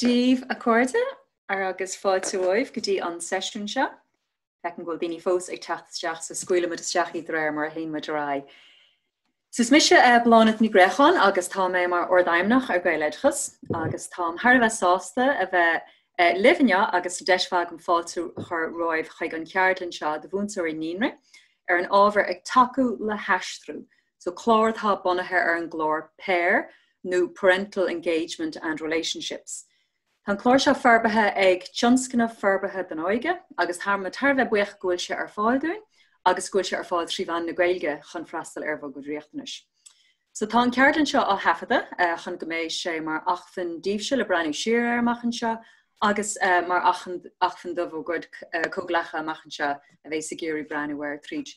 Daoibh a chairde agus fáilte romhaibh go dtí an seisiún seo. Feicim go bhfuil daoine fós ag teacht isteach so scaoilfimid isteach iad de réir mar a théann muid ar aghaidh. So is mise Bláthnaid Ní Ghréacháin agus tá mé mar Ardfheidhmeannach ar Gaeloideachas agus táim thar a bheith sásta a bheith libh inniu agus deis a bheith agam fáilte a chur romhaibh chuig an cheardlann seo do mhúinteoirí naíonra ar an ábhar ag tacú le haistriú. So clár atá bunaithe ar an gclár PAIR nó Parental Engagement and Relationships. Tá an clár seo forbartha ag Tionscnamh Forbartha don Óige agus táimid thar a bheith buíoch go bhfuil sé ar fáil dúinn agus go bhfuil sé ar fáil trí mheán na Gaeilge chun freastal ar bhur gcuid riachtanais. So tá an ceardlann seo á thaifeadadh chun go mbeidh sé mar acmhainn daoibhse le breathnú siar air amach anseo agus mar acmhainn do bhur gcuid comhghleacaithe amach anseo a bheas ag iarraidh breathnú air tríd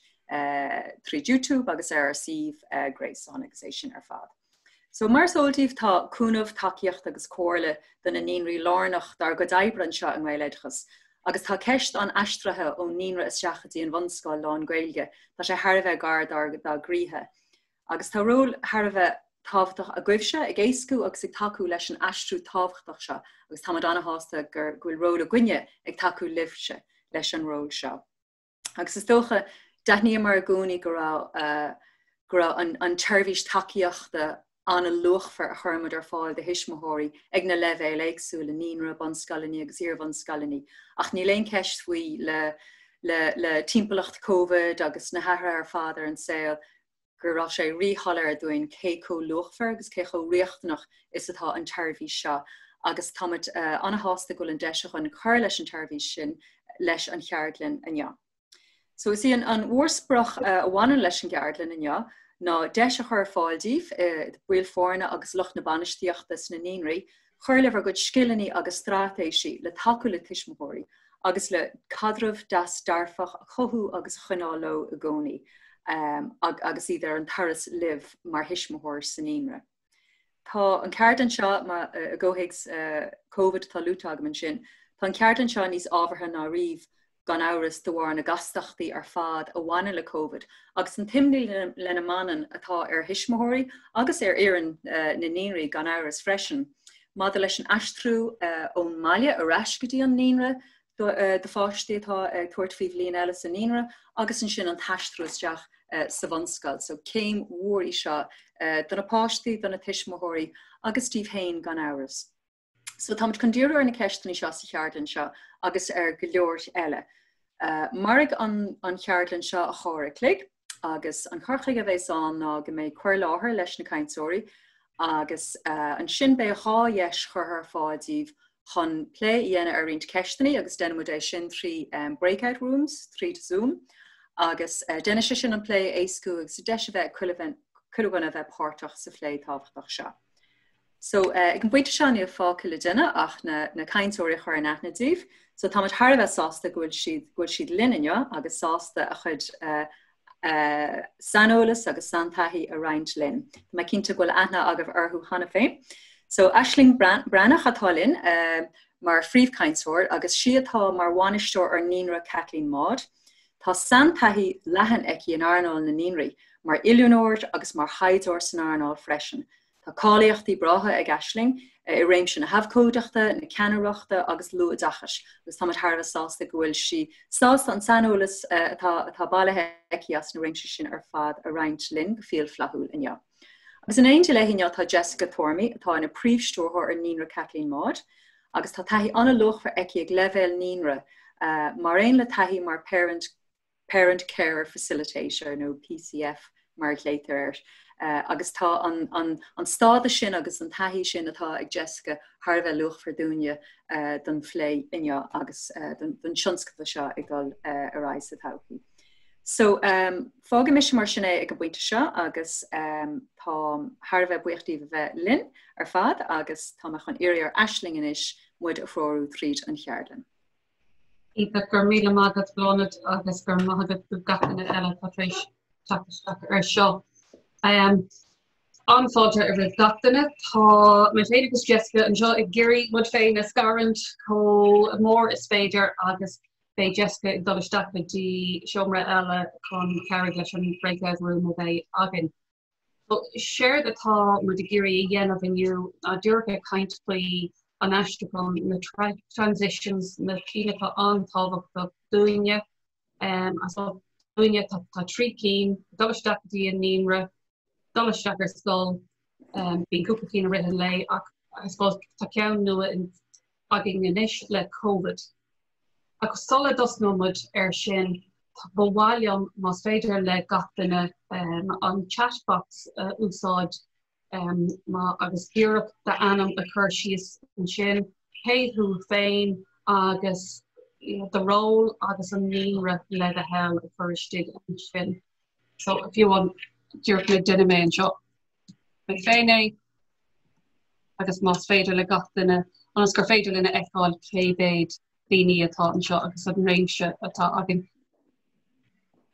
tríd YouTube agus ar ár suíomh gréasáin agus é sin ar fad. So mar is eol daoibh tá cúnamh, tacaíocht agus comhairle do na naíonraí lárnach dár gcuid oibre anseo i nGaeloideachas agus tá ceist an aistrithe ón naíonra isteach go dtí an bhunscoil lán-Ghaeilge, tá sé thar a bheith gar dár gcroíthe. Agus tá ról thar a bheith tábhachtach agaibhse ag éascú agus ag tacú leis an aistriú tábhachtach seo agus táimid an-shásta go bhfuil ról againne ag tacú libhse leis an ról seo. Agus is dócha, d'aithníomar i gcónaí go raibh go raibh an an tseirbhís tacaíochta an-luachmhar a chuirimid ar fáil do thuismitheoirí ag na leibhéil éagsúla, naíonra, bunscoileanna agus iarbhunscoileanna. Ach níl aon cheist faoi le le le timpeallacht Covid agus na hathruithe ar fad ar an saol, go raibh sé ríshoiléir dúinn cé chomh luachmhar agus cé chomh riachtanach is atá an tseirbhís seo agus táimid an-shásta go bhfuil an deis againn cur leis an tseirbhís sin leis an cheardlann inniu. So is í an mhórsprioc a bhaineann leis an gceardlann inniu ná deis a chur ar fáil daoibh, baill foirne agus lucht na bainistíochta sna naíonraí, cur le bhur gcuid scileanna agus straitéisí le tacú le tuismitheoirí agus le caidreamh deas dearfach a chothú agus a choinneáil leo i gcónaí agus iad ar an turas libh mar thuismitheoir sa naíonra. Tá an ceardlann seo, i gcomhthéacs Covid atá luaite agam ansin, tá an ceardlann seo níos ábhartha ná riamh gan amhras de bharr na gcastachtaí ar fad a bhaineann le Covid agus an t-imní lena mbaineann atá ar thuismitheoirí agus ar fhoireann na naíonraí gan amhras freisin. Maidir leis an aistriú ón mbaile ar ais go dtí an naíonra do pháistí atá ag tabhairt faoi bhliain eile sa naíonra agus ansin an t-aistriú isteach sa bhunscoil. So céim mhór í seo do na páistí, do na tuismitheoirí agus daoibh féin gan amhras. So táimid chun díriú ar na ceisteanna seo sa cheardlann seo agus ar go leor eile. Mairfidh an an cheardlann seo a uair a chloig agus an cur chuige a bheas ann ná go mbeidh cur i láthair leis na cainteoirí agus ansin beidh 2 dheis curtha ar fáil daoibh chun plé a dhéanamh ar roinnt ceisteanna agus déanfaidh muid é sin trí breakout rooms, tríd Zoom agus déanfaidh sé sin an plé a éascú agus deis a bheith ag chuile dhuine a bheith páirteach sa phlé tábhachtach seo. So ag an bpointe seo níl fágtha le déanamh ach na na cainteoirí a chur in aithne daoibh. So táimid thar a bheith sásta go bhfuil siad go bhfuil siad linn inniu agus sásta a chuid uh, uh, saineolas agus saintaithí a roinnt linn. Tá mé cinnte go bhfuil aithne agaibh orthu cheana féin. So Aisling Breathnach atá linn uh, mar phríomhchainteoir agus sí atá mar bhainisteoir ar Naíonra Caitlín Maude. Tá saintaithí leathan aici in earnáil na naíonraí mar oiliúnóir agus mar thaighdeoir san earnáil freisin. Tá cáilíochtaí breátha ag Aisling i réimse na habhcóideachta, na ceannaireachta agus luathoideachais agus táimid thar a bheith sásta go bhfuil sí sásta an saineolas atá atá bailithe aici as na réimsí sin ar fad a roinnt linn go fial flaithiúil inniu. Agus in éindí léi inniu tá Jessica Tormey atá ina príomhstiúrthóir ar Naíonra Caitlín Maude agus tá taithí an-luachmhar aici ag leibhéal naíonra mar aon le taithí mar parent Parent Carer Facilitator nó PCF mar a ghlaotar air agus tá an, an, an stádas sin agus an taithí sin atá ag Jessica thar a bheith luachmhar dúinne don phlé inniu agus don, don tionscadal seo ag dul ar aghaidh sa todhchaí. So um, fágfaidh mise mar sin é ag an bpointe seo agus um, táim thar a bheith buíoch daoibh a bheith linn ar fad agus tá mé chun iarraidh ar Aisling anois muid a threorú tríd an cheardlann. Iontach, go raibh míle maith agat Bláthnaid agus go raibh maith agat do gach duine eile atá tar éis teacht isteach ar seo. Um, An-fháilte roimh gach duine. Tá mé féin agus Jessica anseo ag iarraidh muid féin a scarúint chomh mór is féidir agus beidh Jessica ag dul isteach go dtí seomra eile chun cabhrú leis an breakout room a bheidh againn. Séard atá muid ag iarraidh a dhéanamh inniu ná díreach ag caint faoi an aistriúchán, na transitions, na cinn atá an-tábhachtach dúinne. So dúinne tá 3 cinn, dul isteach go dtí an naíonra, dul isteach ar scoil, bíonn cúpla cinn i rith an lae ach I suppose tá ceann nua againn anois le Covid. Ach sula dtosnóidh muid air sin, ba mhaith liom más féidir le gach duine an chat box a úsáid agus díreach d'ainm a chur síos ansin, cé thú féin agus do ról agus an naíonra le do thoil a chur istigh ansin. So fiú amháin díreach mé déanfaidh mé anseo mé féin é agus más féidir le gach duine, ionas gur féidir linn a fheiceáil cé mhéad daoine atá anseo agus an réimse atá againn.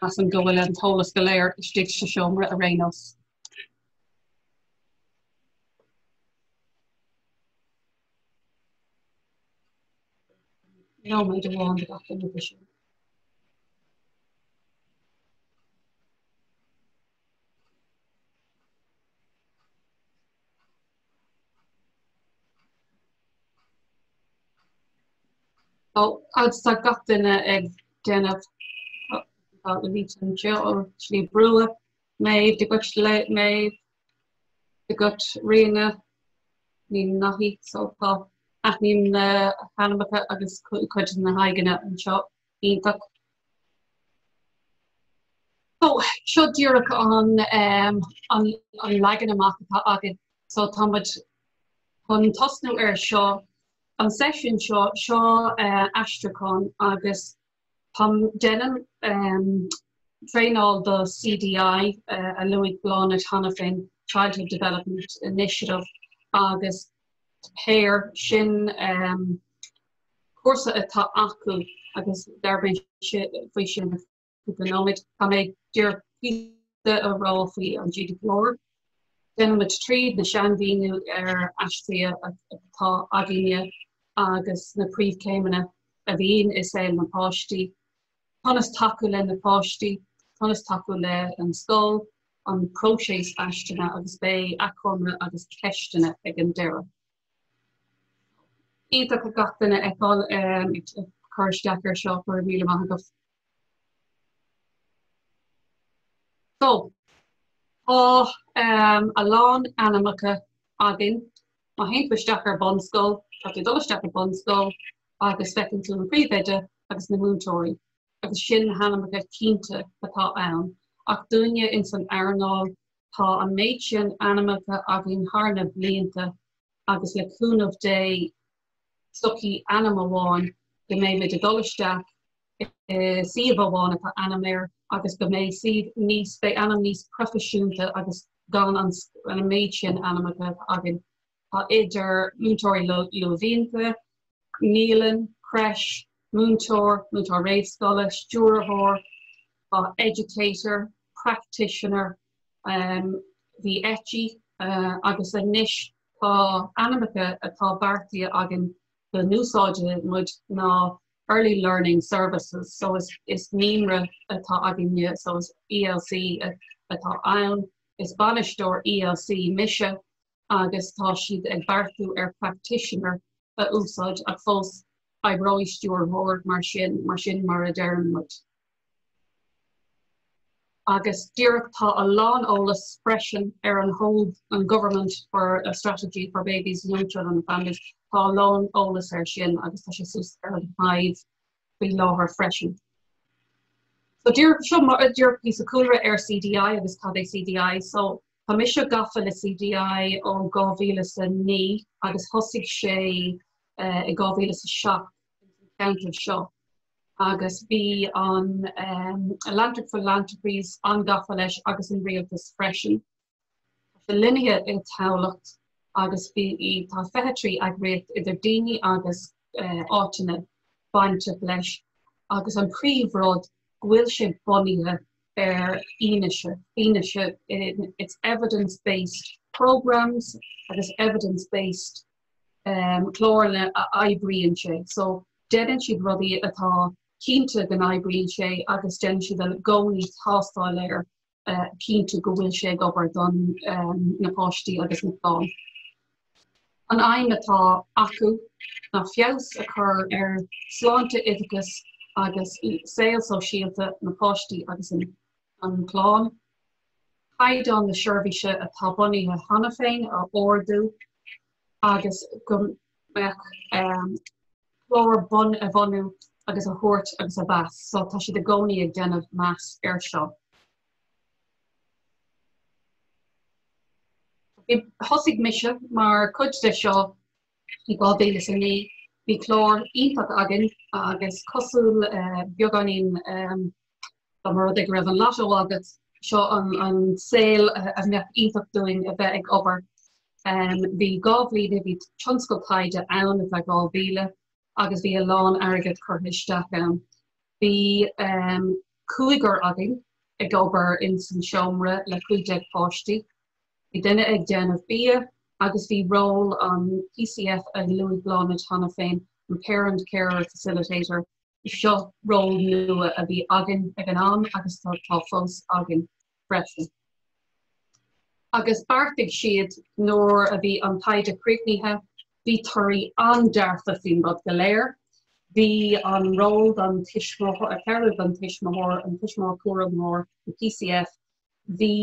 Measaim go bhfuil an t-eolas go léir istigh sa seomra ar aon nós. Nóiméad amháin do gach duine sin. Agus tá gach duine ag déanamh tá Lolita anseo ó Sliabh Brua, Maeve, Dia dhuit Maeve, Dia dhuit Ríona, Ní Nathaí, so tá aithním na hainmneacha agus cuid de na haghaidheanna anseo iontach. So, seo díreach an an leagan amach atá againn. So tá muid chun tosnú ar seo, an seisiún seo, seo aistriúchán agus tá déanaim traenáil do CDI a luaigh Bláthnaid cheana féin, Childhood Development Initiative agus PAIR sin cúrsa atá acu agus labhróidh mé faoi sin cúpla nóiméad. Tá mé díreach píosa a rá faoi an GDPR. Déanfaimid tríd na sainmhíniú ar aistrithe atá againne agus na príomhchéimeanna a bhíonn i saol na páistí, conas tacú le na páistí, conas tacú le an scoil, an próiseas aistrithe agus beidh achoimre agus ceisteanna ag an deireadh. Iontach gach duine a fheiceáil ag cur isteach ar seo, go raibh míle maith agat. So, tá a lán ainmneacha againn. Má théann tú isteach ar bunscoil, tá tú ag dul isteach ar bunscoil agus feiceann tú an príomhoide agus na múinteoirí agus sin na hainmneacha cinnte atá ann. Ach dúinne ins an earnáil, tá an méid sin ainmneacha againn thar na blianta agus le cúnamh Dé tiocfaidh ainm amháin go mbeidh muid ag dul isteach i suíomh amháin atá ainm air agus go mbeidh suíomh níos, beidh ainm níos proifisiúnta agus gan an méid sin ainmneacha againn. Tá idir múinteoirí luathbhlianta, naíolann, crèche, múinteoir, múinteoir réamhscoile, stiúrthóir, tá educator, practitioner, bhí ETI agus anois tá ainmneacha atá beartaithe againn go n-úsáidfidh muid ná Early Learning Services so is naíonra atá againne so is ELC atá ann, is bainisteoir ELC mise agus tá siad ag beartú ar practitioner a úsáid ach fós oibreoidh stiúrthóir mar sin, mar sin mar a deireann muid. Agus díreach tá a lán eolas freisin ar an whole an Government for a Strategy for Babies, Young Children and Families, tá a lán eolas ar sin agus tá sé suas ar an Hive faoi láthair freisin. So díreach seo díreach píosa cúlra ar CDI agus cad é CDI. So tá mise gafa le CDI ó 2009 agus thosaigh sé i 2007 an ceantar seo. Agus bhí an Atlantic Philanthropies an-gafa leis agus an rialtas freisin. Tá sé lonnaithe i Tamhlacht agus bhí tá 23 eagraíocht idir daoine agus áiteanna bainteach leis agus an príomhrud go bhfuil sé bunaithe ar fhianaise, fianaise it's evidence based programmes agus evidence based cláranna a oibríonn sé. So déanann siad rudaí atá cinnte go n-oibríonn sé agus déanann siad i gcónaí tástáil air cinntiú go bhfuil sé ag obair don na páistí agus na clann. An aidhm atá acu ná feabhas a chur ar sláinte, oideachas agus saol sóisialta na páistí agus an clann, caighdeán na seirbhíse atá bunaithe cheana féin a ardú agus go mbeadh clár bun a bhunú agus a thabhairt agus a mheas. So tá siad i gcónaí ag déanamh meas air seo. Thosaigh mise mar chuid de seo i 2009. Bhí clár iontach againn agus cosúil beagáinín dá mba rud é go raibh an lotto agat, seo an saol a mbeadh iontach dúinn a bheith ag obair. Bhí 2 bhliain, bhí tionscal taighde ann ar feadh 2 mhíle agus bhí a lán airgead curtha isteach ann. Bhí cúigear againn ag obair ins an seomra le 15 páistí. Bhí duine ag déanamh bia agus bhí ról an PCF a luaigh Bláthnaid cheana féin, an Parent Carer Facilitator, seo ról nua a bhí againn ag an am agus tá fós againn freisin. Agus beartaigh siad nuair a bhí an taighde críochnaithe, bhí torthaí an-dearfa faoin rud go léir. Bhí an ról don tuismitheoir, cabhrú don tuismitheoir, an tuismitheoir cúramóir, an PCF, bhí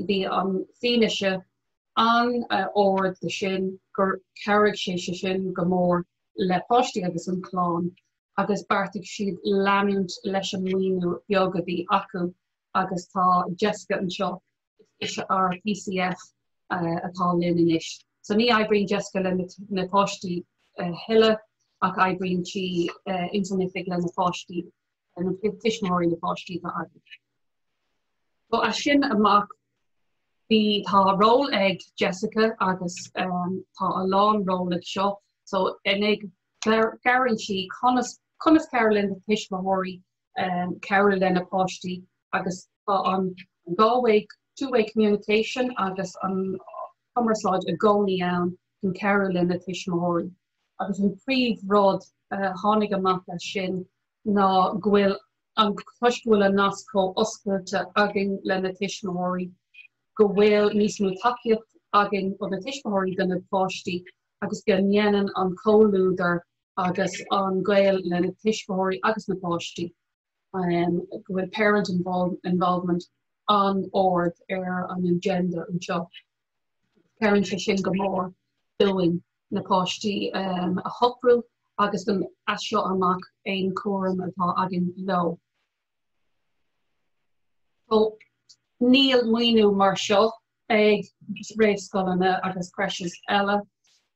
bhí an fianaise an-ard de sin gur chabhraigh sé sin go mór le páistí agus an chlann agus beartaigh siad leanúint leis an maoiniú beag a bhí acu agus tá Jessica anseo is ise ár PCF atá linn anois. So ní oibríonn Jessica le na páistí a thuilleadh ach oibríonn sí ins an oifig le na páistí, na tuismitheoirí na páistí atá againn. So as sin amach bhí tá ról ag Jessica agus tá a lán ról ag seo so ina cabhraíonn sí conas conas cabhrú le na tuismitheoirí cabhrú lena páistí agus tá an dhá way, two-way communication agus an cumarsáid i gcónaí ann chun cabhrú le na tuismitheoirí. Agus an príomh rud a tháinig amach as sin ná go bhfuil an toisc go bhfuil an nasc chomh oscailte againn le na tuismitheoirí, go bhfuil níos mó tacaíocht againn ó na tuismitheoirí do na páistí agus go ndéanann an comhluadar agus an gaol le na tuismitheoirí agus na páistí, go bhfuil parent involvement an-ard ar an agenda anseo. Cabhraíonn sé sin go mór dúinn na páistí a shocrú agus don as seo amach aon chúram atá againn leo. So, níl maoiniú mar seo ag réamhscoileanna agus creches eile,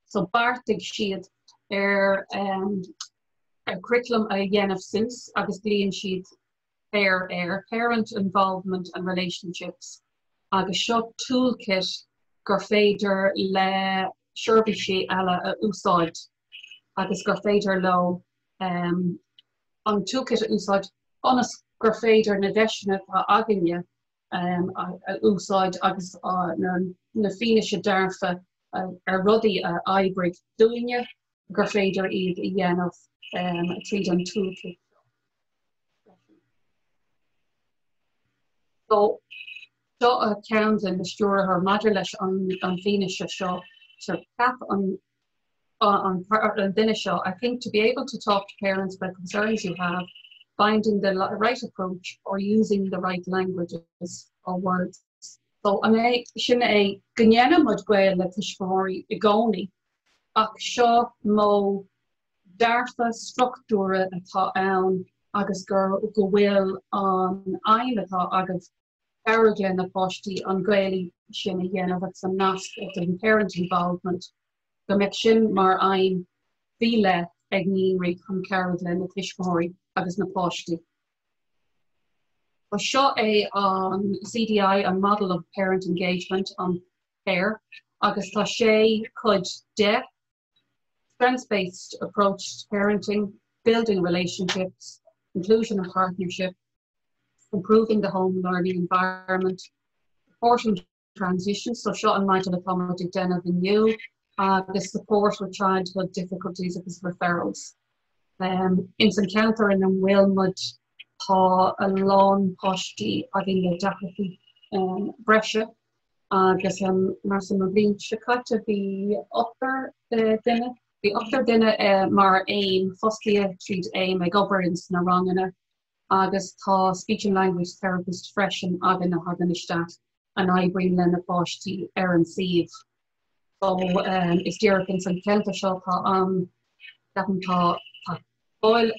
so beartaigh siad ar ar curriculum a dhéanamh suas agus glaonn siad PAIR air, Parent Involvement and Relationships, agus seo toolkit gur féidir le seirbhísí eile a úsáid agus gur féidir leo an toolkit a úsáid ionas gur féidir na deiseanna atá againne a úsáid agus na fianaise dearfa ar rudaí a oibrigh dúinne gur féidir iad a dhéanamh tríd an toolkit seo. So, seo ceann de na stiúrthóir maidir leis an fianaise seo. So cheap an an an duine seo, I think to be able to talk to parents about concerns you have, finding the right approach or using the right languages or words. So an é sin é go ndéanann muid gaol le tuismitheoirí i gcónaí ach seo modh dearfa struchtúrtha atá ann agus gur go bhfuil an aidhm atá agaibh cabhrú le na páistí an gaol sin a dhéanamh agus an nasc den parent involvement go mbeadh sin mar aidhm faoi leith ag naíonraí chun cabhrú le na tuismitheoirí agus na páistí. Seo é an CDI, an Model of Parent Engagement, an PAIR, agus tá sé cuid de strengths-based approach to parenting, building relationships, inclusion and partnership, improving the home learning environment, supporting transition, so seo an model atá muid ag déanamh inniu, agus support with childhood difficulties agus referrals. Um, ins an ceantar ina bhfuil muid tá a lán páistí againn le deacrachtaí um, breise. Agus measaim an bhliain seo caite bhí ochtar duine, bhí ochtar duine mar AIM, fostaithe tríd AIM ag obair ins na ranganna agus tá speech and language therapist freisin againn a thagann isteach an oibríonn le na páistí ar an suíomh. So is díreach ins an ceantar seo tá an ceapaim tá tá fáil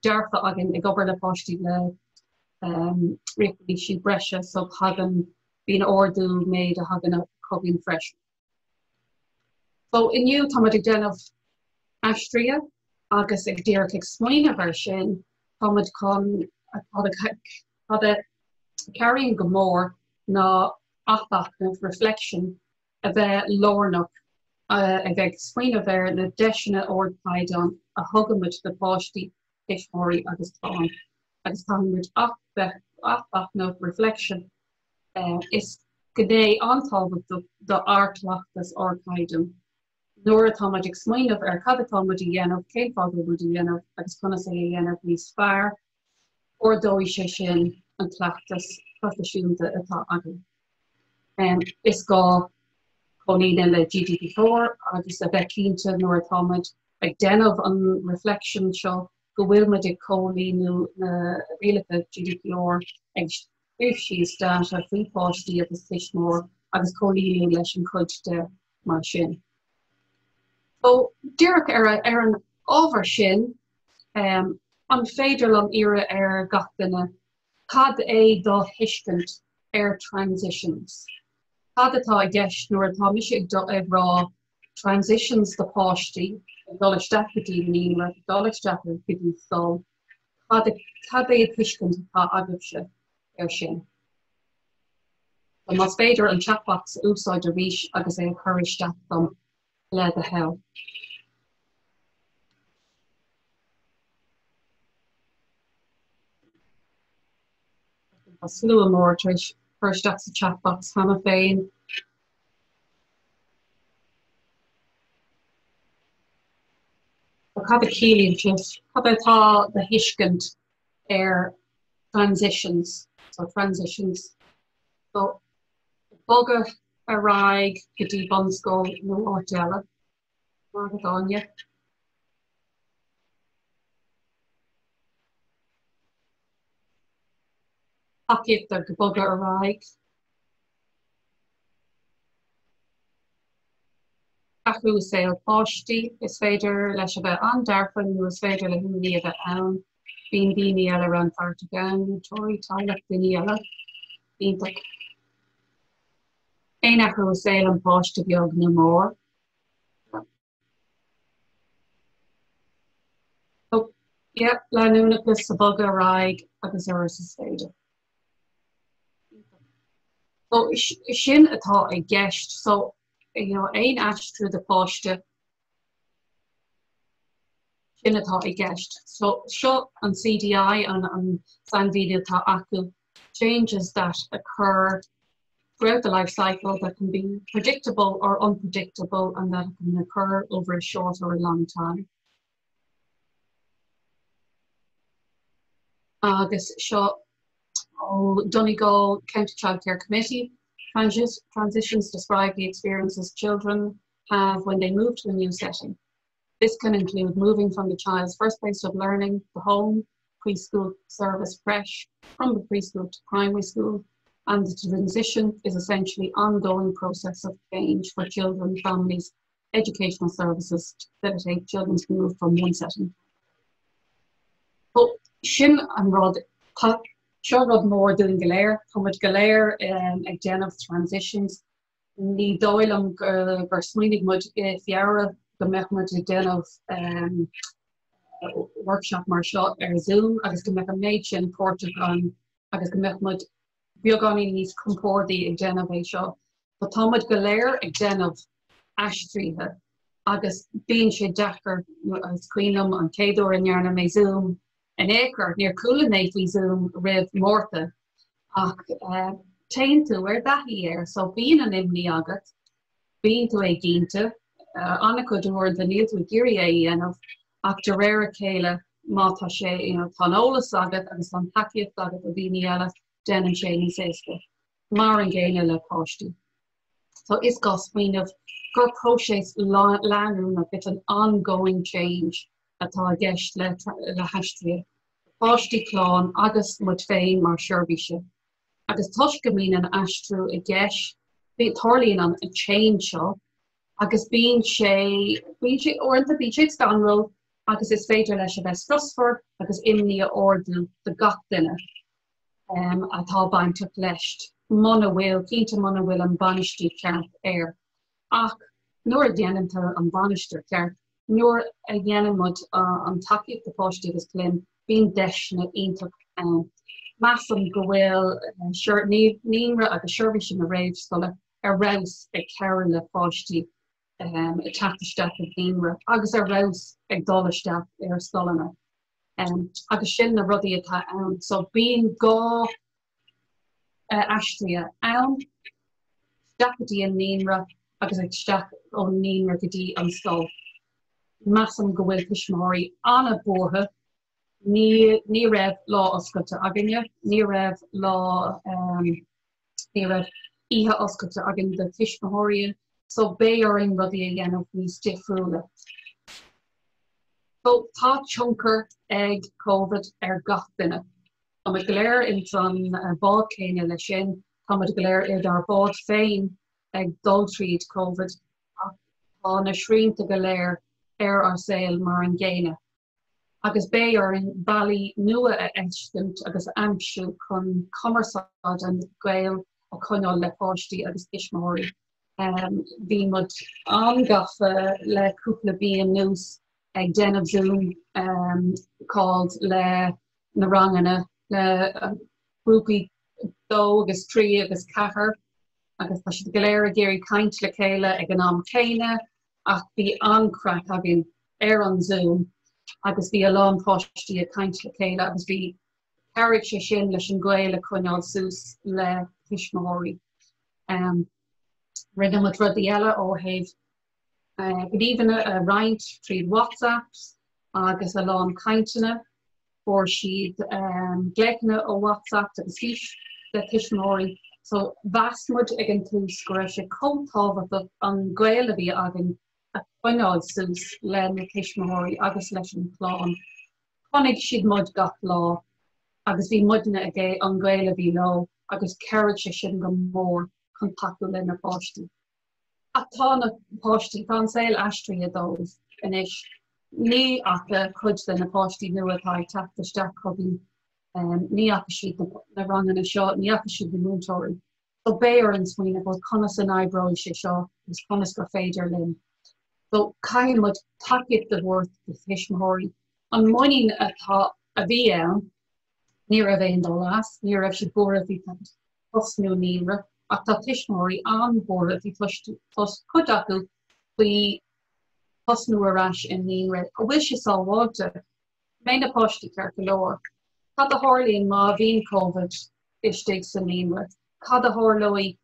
dearfa againn ag obair le páistí le riachtanaisí breise so tagann bíonn ardú méid a thagann chugainn freisin. So inniu táimid ag déanamh aistrithe agus ag díreach ag smaoineamh air sin táimid chun cad a chabhraíonn go mór ná athmhachnamh, reflection, a bheith lárnach a bheith ag smaoineamh ar na deiseanna ardchaighdeán a thugann muid do pháistí, tuismitheoirí agus clann agus caithfidh muid athmhachnamh, reflection, Is gné an-tábhachtach d'ár gcleachtas ardchaighdeán. Nuair atá muid ag smaoineamh ar cad atá muid a dhéanamh, cén fáth go bhfuil muid a dhéanamh agus conas é a dhéanamh níos fearr, ardóidh sé sin an cleachtas proifisiúnta atá againn. Is gá comhlíonadh le GDPR agus a bheith cinnte nuair atá muid ag déanamh an reflection seo go bhfuil muid ag comhlíonadh na rialacha GDPR, ag scríobh síos data faoi pháistí agus tuismitheoir agus comhlíonadh leis an chuid de mar sin. So, díreach ar, ar an ábhar sin, um, an féidir liom iarraidh ar gach duine cad é do thuiscint ar transitions? Cad atá i gceist nuair atá mise ag, ag rá transitions do pháistí ag dul isteach go dtí naíonra, ag dul isteach go dtí scoil, Cad cad é an tuiscint atá agaibhse air sin? Más féidir an chatbox a úsáid arís agus é a chur isteach dom le do thoil. Tá slua mór tar éis cur isteach sa chatbox cheana féin. Cad a chiallaíonn sé? Cad atá do thuiscint ar transitions? So transitions. So bogadh ar aghaidh go dtí bunscoil nó áit eile. Mar Áine. Tacaíocht ag bogadh ar aghaidh. Athrú i saol páistí, is féidir leis a bheith an-dearfa nó is féidir le himní a bheith ann. Bíonn daoine eile rannpháirteach ann, múinteoirí, teaghlach, daoine eile. Iontach. Aon athrú i saol an pháiste beag nó mór. So, yeah, leanúnachas sa bogadh ar aghaidh agus ar is féidir. So, sin atá i gceist. So, you know, aon aistriú do pháiste sin atá i gceist. So, seo an CDI an, an sainmhíniú atá acu. Changes that occur throughout the life cycle that can be predictable or unpredictable and that can occur over a short or a long time. Agus seo ó Donegal County Childcare Committee. Transi transitions describe the experiences children have when they move to a new setting. This can include moving from the child's first place of learning, the home, preschool service creche, from the preschool to primary school, and the transition is essentially ongoing process of change for children, families, educational services to facilitate children's move from one setting. So, sin an rud seo rud mór dúinn go léir, Tá muid go léir um, ag déanamh transitions. Ní dóigh liom gur smaoinigh muid i Feabhra go mbeadh muid ag déanamh um, workshop mar seo ar Zoom agus go mbeadh an méid sin páirteach ann agus go mbeadh muid beagáinín níos compordaí ag déanamh é seo. But tá muid go léir ag déanamh aistrithe agus bíonn sé deacair is cuimhin liom an chéad uair a ndearna mé Zoom in aon chor, níor chuala mé faoi Zoom roimh Márta ach uh, téann tú ar dtaithí air, so bíonn an imní agat, bíonn tú éiginnte, uh, an-chuid uaireanta níl tú ag iarraidh é a dhéanamh ach de réir a chéile má tá sé you know, tá an eolas agat agus tá an tacaíocht agat ó daoine eile déanann sé níos éasca. Mar an gcéanna le páistí. So is gá smaoineamh gur próiseas leanúnach, it's an ongoing change, atá i gceist le le haistrithe, páistí, clann agus muid féin mar seirbhíse. Agus toisc go mbíonn an aistriú i gceist, tarlaíonn an change seo agus bíonn sé, bíonn sé, uaireanta bíonn sé scanrúil agus is féidir leis a bheith strusmhar agus imní a ardú do gach duine. atá bainteach leis, muna bhfuil, cinnte muna bhfuil an bainistiú ceart air. Ach nuair a dhéanantar an bainistiú ceart, nuair a dhéanann muid an tacaíocht do pháistí agus clainn, bíonn deiseanna iontach ann. Measaim go bhfuil naíonra agus seirbhísí na réamhscoile ar fheabhas ag cabhrú le páistí ag teacht isteach ag naíonra agus ar fheabhas ag dul isteach ar scoileanna. Agus sin na rudaí atá ann. So bíonn gá aistrithe ann, isteach go dtí an naíonra agus isteach ón naíonra go dtí an scoil. Measaim go bhfuil tuismitheoirí an-bhuartha. Ní ní raibh lá oscailte againne, ní raibh lá Ní raibh oíche oscailte againn do tuismitheoirí so beidh orainn rudaí a dhéanamh níos difriúla. So tá tionchar ag Covid ar gach duine. Tá muid go léir ins an bád céanna le sin, tá muid go léir inár bád féin ag dul tríd Covid ach tá na srianta go léir ar ár saol mar an gcéanna. agus beidh orainn bealaí nua a fheiscint agus a aimsiú chun cumarsáid an gaol a choinneáil le páistí agus tuismitheoirí. Bhí muid an-gafa le cúpla mí anuas ag déanamh Zoom calls le na ranganna, le grúpaí 2 agus 3 agus 4 agus tá siad go léir ag iarraidh caint le chéile ag an am céanna ach bhí an-chraic againn ar an Zoom agus bhí a lán páistí ag caint le chéile agus bhí chabhraigh sé sin leis an gaol a choinneáil suas le tuismitheoirí. Um, rinne muid rudaí eile ó thaobh uh, gníomhanna a roinnt tríd WhatsApp agus a lán cainteanna. Fuair siad glaochanna ó WhatsApp agus fís le tuismitheoirí. So mheas muid ag an tús go raibh sé chomh tábhachtach an gaol a bhí againn a choinneáil suas le na tuismitheoirí agus leis an chlann. Chonaic siad muid gach lá agus bhí muidne ag an gaol a bhí leo agus chabhraigh sé sin go mór chun tacú le na páistí. Ach tá na páistí, tá an saol aistrithe dóibh anois. Ní fhaca cuid de na páistí nua atá ag teacht isteach chugainn, ní fhaca siad na ranganna seo, ní fhaca siad na múinteoirí. So beidh orainn smaoineamh, bhuel conas a n-oibreoidh sé seo agus conas gur féidir linn. So caithfidh muid tacaíocht a thabhairt do thuismitheoirí. An muinín atá, a bhí ann, ní raibh aon dul as, ní raibh siad buartha faoi tosnú naíonra ach tá tuismitheoirí an-bhuartha faoi cuid acu faoi tosnú ar ais i naíonra. An bhfuil sé sábháilte? Mbeidh na páistí ceart go leor? Cad a tharlaíonn má bhíonn Covid istigh sa naíonra? Cad a tharlóidh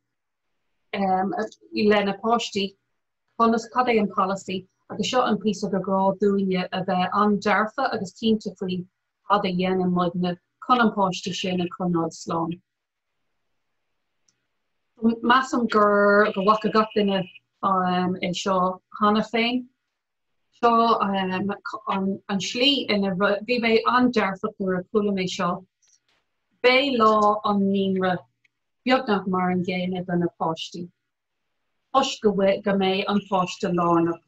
le na páistí? Conas, cad é an polasaí? Agus seo an píosa gur gá dúinne a bheith an-dearfa agus cinnte faoi cad a dhéanann muidne chun an páiste sin a choinneáil slán. Measaim gur go bhfaca gach duine é seo cheana féin. Seo an slí ina bhí mé an-dearfach nuair a chuala mé seo. Beidh lá an naíonra beagnach mar an gcéanna do na páistí. Toisc go bhfuil go mbeidh an páiste lárnach.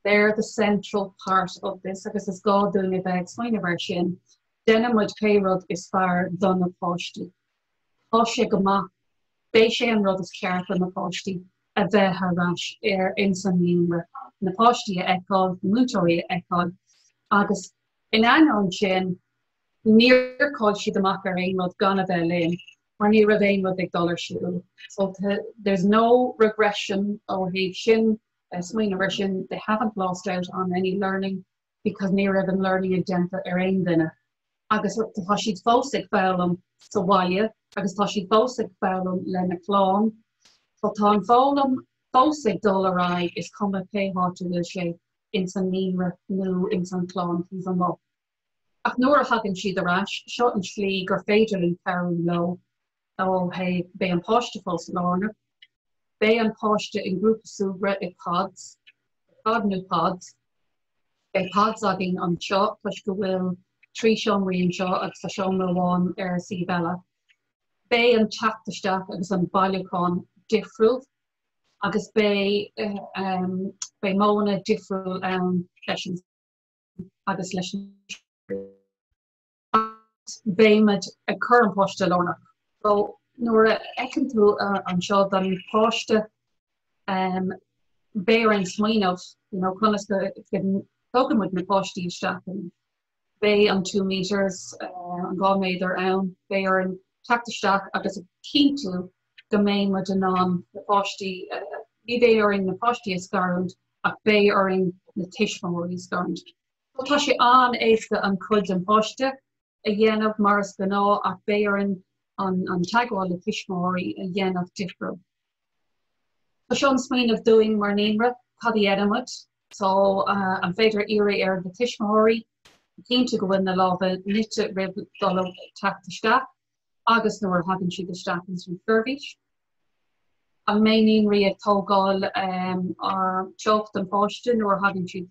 They're the central part of this agus is gá dúinn a bheith ag smaoineamh air sin. Déanann muid pé rud is fearr do na páistí. Tá sé go maith, beidh sé an rud is ceart do na páistí a bheith ar ais ar ins an naíonra, na páistí a fheiceáil, na múinteoirí a fheiceáil agus in ainneoin sin, Níor chaill siad amach ar aon rud gan a bheith linn mar ní raibh aon rud ag dul ar siúl. So there's no regression ó thaobh sin, smaoineamh ar sin, they haven't lost out on any learning because ní raibh an learning ag déanta ar aon duine. Agus tá siad fós ag foghlaim sa bhaile agus tá siad fós ag foghlaim lena clann. So tá an foghlaim fós ag dul ar aghaidh is cuma cé háit a bhfuil sé ins an naíonra nó ins an chlann taobh amuigh. Ach nuair a thagann siad ar ais, seo an tslí gur féidir linn cabhrú leo ó thaobh, beidh an páiste fós lárnach. Beidh an páiste i ngrúpa súgradh i pods, pod nó pods. Beidh pods againn anseo toisc go bhfuil 3 seomraí anseo agus tá seomra amháin ar suíomh eile. Beidh an teacht isteach agus an bailiúchán difriúil agus beidh beidh modhanna difriúil ann leis an agus leis an agus beimid ag cur an páiste lárnach. So nuair a fheiceann tú anseo don páiste um, beidh orainn smaoineamh you know, conas go dtógann muid na páistí isteach beidh an 2 meters uh, an 2 méadar ann, beidh orainn teacht isteach agus a chinntiú go mbeidh muid in ann na páistí uh, ní bheidh orainn na páistí a scarúint ach beidh orainn na tuismitheoirí a scarúint. Tá sé an-éasca an chuid den pháiste a dhéanamh mar is gnáth ach beidh orainn an teagmháil le tuismitheoirí a dhéanamh difriúil. Tá seo an smaoineamh dúinn mar naíonra, cad a dhéanaimid? So an féidir iarraidh ar na tuismitheoirí cinntiú go bhfuil na lámha nite roimh dul teacht isteach agus nuair a thagann siad isteach ins an seirbhís? An mbeidh naíonraí ag tógáil teocht an pháiste nuair a thagann siad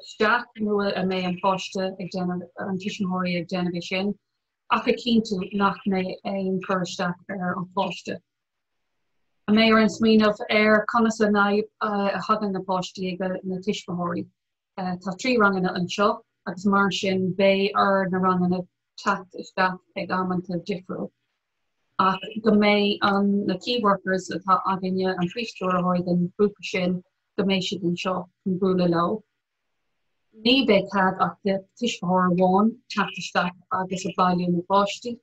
isteach nó an mbeidh an páiste ag déanamh, an tuismitheoirí ag déanamh é sin, ach a chinntiú nach mbeidh aon cur isteach ar an pháiste. An mbeidh orainn smaoineamh ar conas a thagann na páistí ag na tuismitheoirí. Tá 3 ranganna anseo agus mar sin beidh ar na ranganna teacht isteach ag amanta difriúil. Ach go mbeidh an na key workers atá againne, an príomhstiúrthóir den ghrúpa sin, go mbeidh siad anseo chun bualadh leo. Ní bheidh cead ach do tuismitheoir amháin teacht isteach agus a bailiú na bpáistí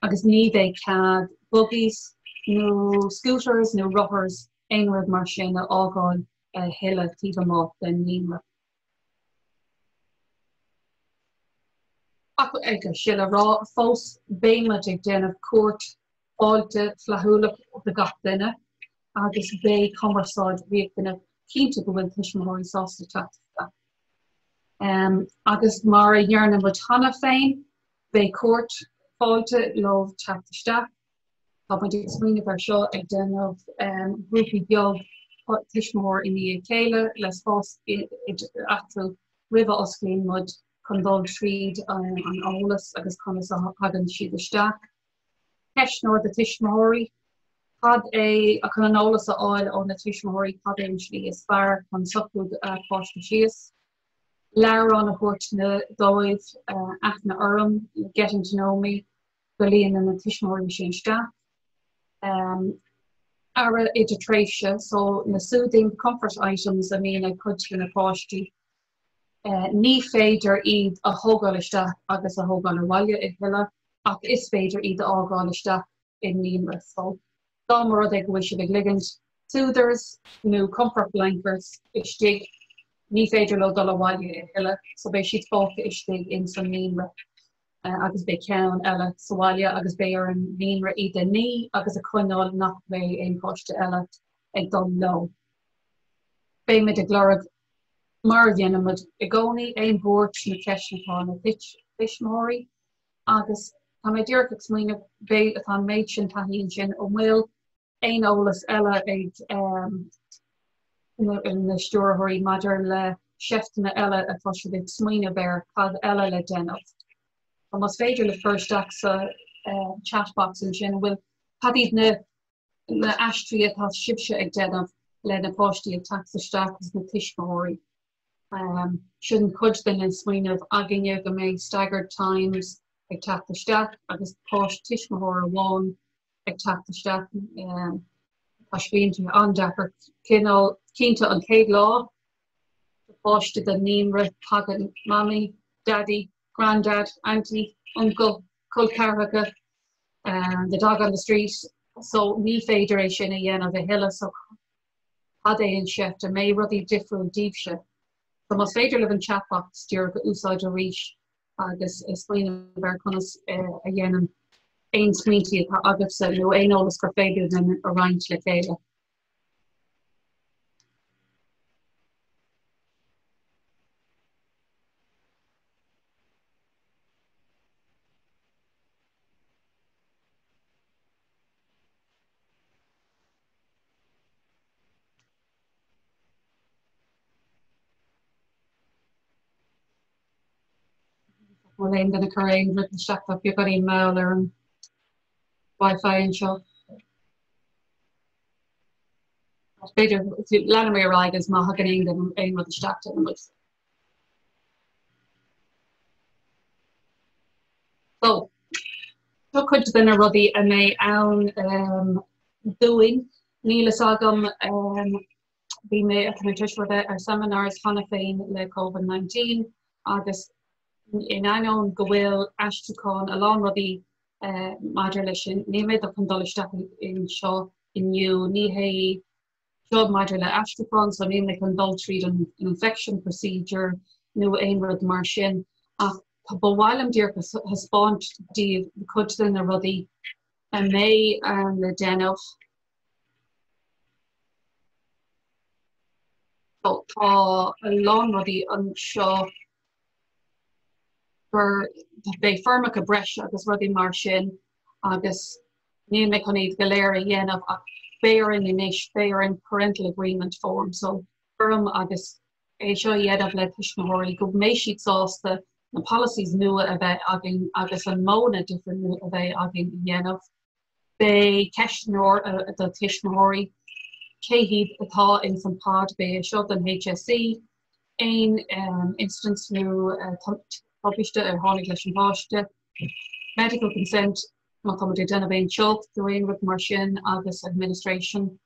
agus ní bheidh cead buggies nó scooters nó rothars aon rud mar sin a fhágáil a thuilleadh taobh amuigh den naíonra. Ach ag sin a rá fós beidh muid ag déanamh cuairt fáilte flaithiúlach do gach duine agus beidh cumarsáid riachtanach cinnte go bhfuil tuismitheoirí sásta teacht isteach. Um, agus mar a dhearna muid cheana féin, beidh cuairt fáilte leo teacht isteach. Tá muid ag smaoineamh ar seo ag déanamh um, grúpaí beag tuismitheoir i ndiaidh a chéile le spás eatarthu roimh a osclaíonn muid chun dul tríd an, an eolas agus conas a thagann siad isteach. Ceistneoir do tuismitheoirí, cad é chun an eolas a fháil ó na tuismitheoirí cad é an slí is fearr chun socrú páiste síos. Leabhrán a thabhairt dóibh, aithne orm, getting to know me, go líonann na tuismitheoirí sin isteach. Aire idirtréimhse, so na soothing comfort items a mbíonn ag cuid de na páistí. Ní féidir iad a thógáil isteach agus a thógáil abhaile a thuilleadh ach is féidir iad a fhágáil isteach i naíonra. So dá mba rud é go bhfuil sibh ag ligint soothers nó comfort blankets istigh, ní féidir leo dul abhaile a thuilleadh so beidh siad fágtha istigh in san naíonra agus beidh ceann eile sa bhaile agus beidh ar an naíonra iad a ní agus a choinneáil nach mbeidh aon pháiste eile ag dul leo. Beimid ag lorg mar a dhéanaimid i gcónaí, aon bhuairt nó ceisteanna atá ag na tuismitheoirí agus tá mé díreach ag smaoineamh, beidh, atá an méid sin taithí ansin, an bhfuil aon eolas eile ag na stiúrthóirí maidir le seifteanna eile atá siad ag smaoineamh ar cad eile le déanamh. So más féidir libh cur isteach sa chat box ansin, an bhfuil, cad iad na na aistrí atá sibhse ag déanamh le na páistí ag teacht isteach agus na tuismitheoirí. Sin cuid den smaoineamh againne go mbeidh staggered times ag teacht isteach agus páiste tuismitheoir amháin ag teacht isteach. Tá sé bíonn an-deacair cineál cinnte an chéad lá páiste den naíonra tagann mamaí, daddy, grandad, auntie, uncle, col ceathracha, the dog on the street, so ní féidir é sin a dhéanamh a thuilleadh, so cad é an seift, an mbeidh rudaí difriúil daoibhse? So más féidir libh an chat box díreach a úsáid arís agus smaoineamh ar conas a dhéanann aon smaointí atá agaibhse nó aon eolas gur féidir linn a roinnt le chéile. Bhfuil aon duine ag cur aon rud isteach tá beagáinín mall ar an Wi-Fi anseo. B'fhéidir leanfaidh mé ar aghaidh is má thagann aon duine aon rud isteach déanfaidh muid. So, seo cuid de na rudaí a mbeidh ann um, dúinn. Níl fhios agam um, bhí mé tá mé tar éis a bheith ar seminars cheana féin le COVID-19 agus in ainneoin go bhfuil aistriúchán a lán rudaí uh, maidir leis sin, níl mé chun dul isteach anseo inniu, ní hé seo maidir le aistriúchán, so níl mé chun dul tríd an infection procedure nó aon rud mar sin, ach tá ba mhaith liom díreach a thaispeáint daoibh cuid de na rudaí a mbeidh um, le déanamh So tá a lán rudaí anseo gur beidh foirmeacha breise agus rudaí mar sin agus níl mé chun iad go léir a dhéanamh ach beidh orainn anois, beidh orainn parental agreement form, so foirm agus é seo a dhéanamh le tuismitheoirí go mbeidh siad sásta na policies nua a bheith againn agus an modhanna difriúla a bheidh againn a dhéanamh. Beidh ceistneoir do tuismitheoirí, cé hiad atá ins an pod, beidh é seo don HSE, aon incidents nó tubaiste a tháinig leis an bpáiste, medical consent má tá muid ag déanamh aon teocht nó aon rud mar sin agus administration.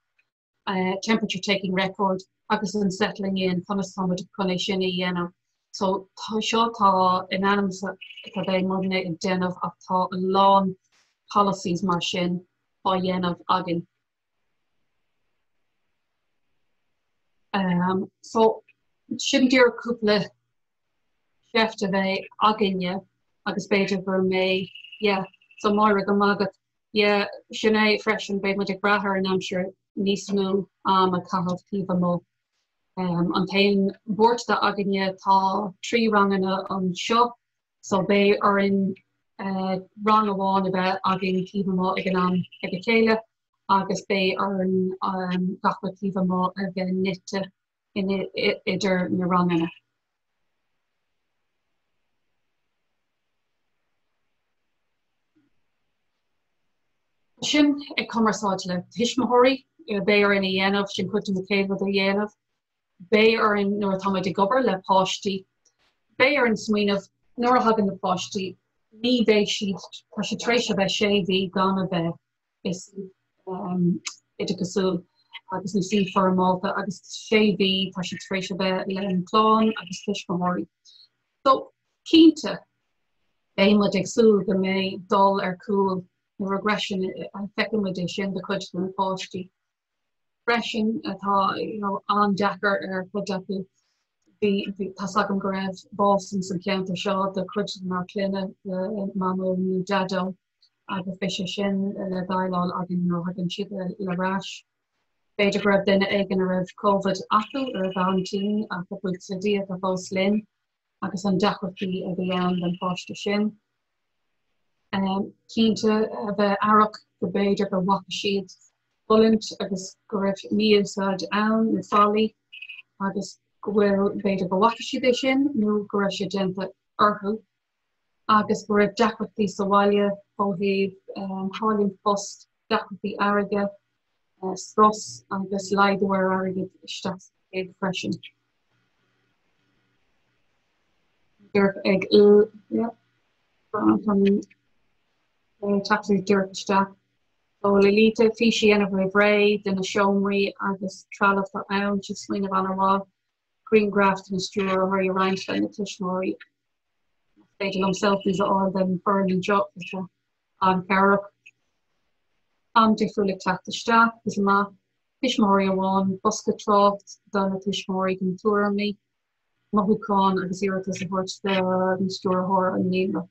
temperature taking record agus an settling in conas tá muid chun é sin a dhéanamh. So tá seo tá in ainm is a bheith muidne ag déanamh ach tá a lán policies mar sin á dhéanamh againn. Um, so sin díreach cúpla seift a bheidh againne agus b'fhéidir gur mé yeah, so Máire go maith agat Yeah, sin é freisin, beidh muid ag brath ar an aimsir níos mó am a chaitheamh taobh amuigh. Um, an t-aon bhuairt atá againne tá 3 ranganna anseo, so beidh orainn uh, rang amháin a bheith againn taobh amuigh ag an am ag a chéile agus beidh orainn um, gach rud taobh amuigh a bheith nite in, idir na ranganna. Sin ag cumarsáid le tuismitheoirí, beidh orainn a dhéanamh, sin cuid de na chéad rud a dhéanamh. Beidh orainn nuair atá muid ag obair le páistí, beidh orainn smaoineamh nuair a thagann na páistí, ní bheidh siad, tá siad tar éis a bheith sé mhí gan a bheith i suíomh oideachasúil agus nó suíomh foirmeálta agus sé mhí tá siad tar éis a bheith le an clann agus tuismitheoirí. So, cinnte, beidh muid ag súil go mbeidh dul ar cúl nó regression, feiceann muid é sin do chuid de na páistí. Freisin atá you know, an-deacair ar chuid acu. Bhí, bhí, tá's agam go raibh bás ins an cheantar seo do chuid denár clainne, de mamó nó daideo agus beidh sé sin le déileáil againn nuair a thagann siad ar ais. B'fhéidir go raibh duine éigin a raibh Covid acu, a raibh an-tinn ach buíochas le Dia tá fós linn agus an deacrachtaí a bhí ann don pháiste sin. Cinnte a bheith aireach go b'fhéidir go bhfaca siad fulaingt agus go raibh mí-úsáid ann nó faillí agus go bhfuil b'fhéidir go bhfaca siad é sin nó go raibh sé déanta orthu agus go raibh deacrachtaí sa bhaile ó thaobh cailliúint post, deacrachtaí airgid, strus agus laghdú ar airgead isteach sa chéad freisin. Díreach ag teacht díreach isteach. So Lolita fís a dhéanamh roimh ré de na seomraí agus trealamh atá ann, sin smaoineamh an-mhaith. Grianghraif de na stiúrthóirí a roinnt le na tuismitheoirí. Más féidir liom selfies a fháil den foireann anseo, tá sé an-chabhrach. Am difriúil ag teacht isteach agus amach. Tuismitheoirí amháin, bosca trácht do na tuismitheoirí chun tuairimí, mothúcháin agus iarratas a thabhairt don stiúrthóir an naíonra.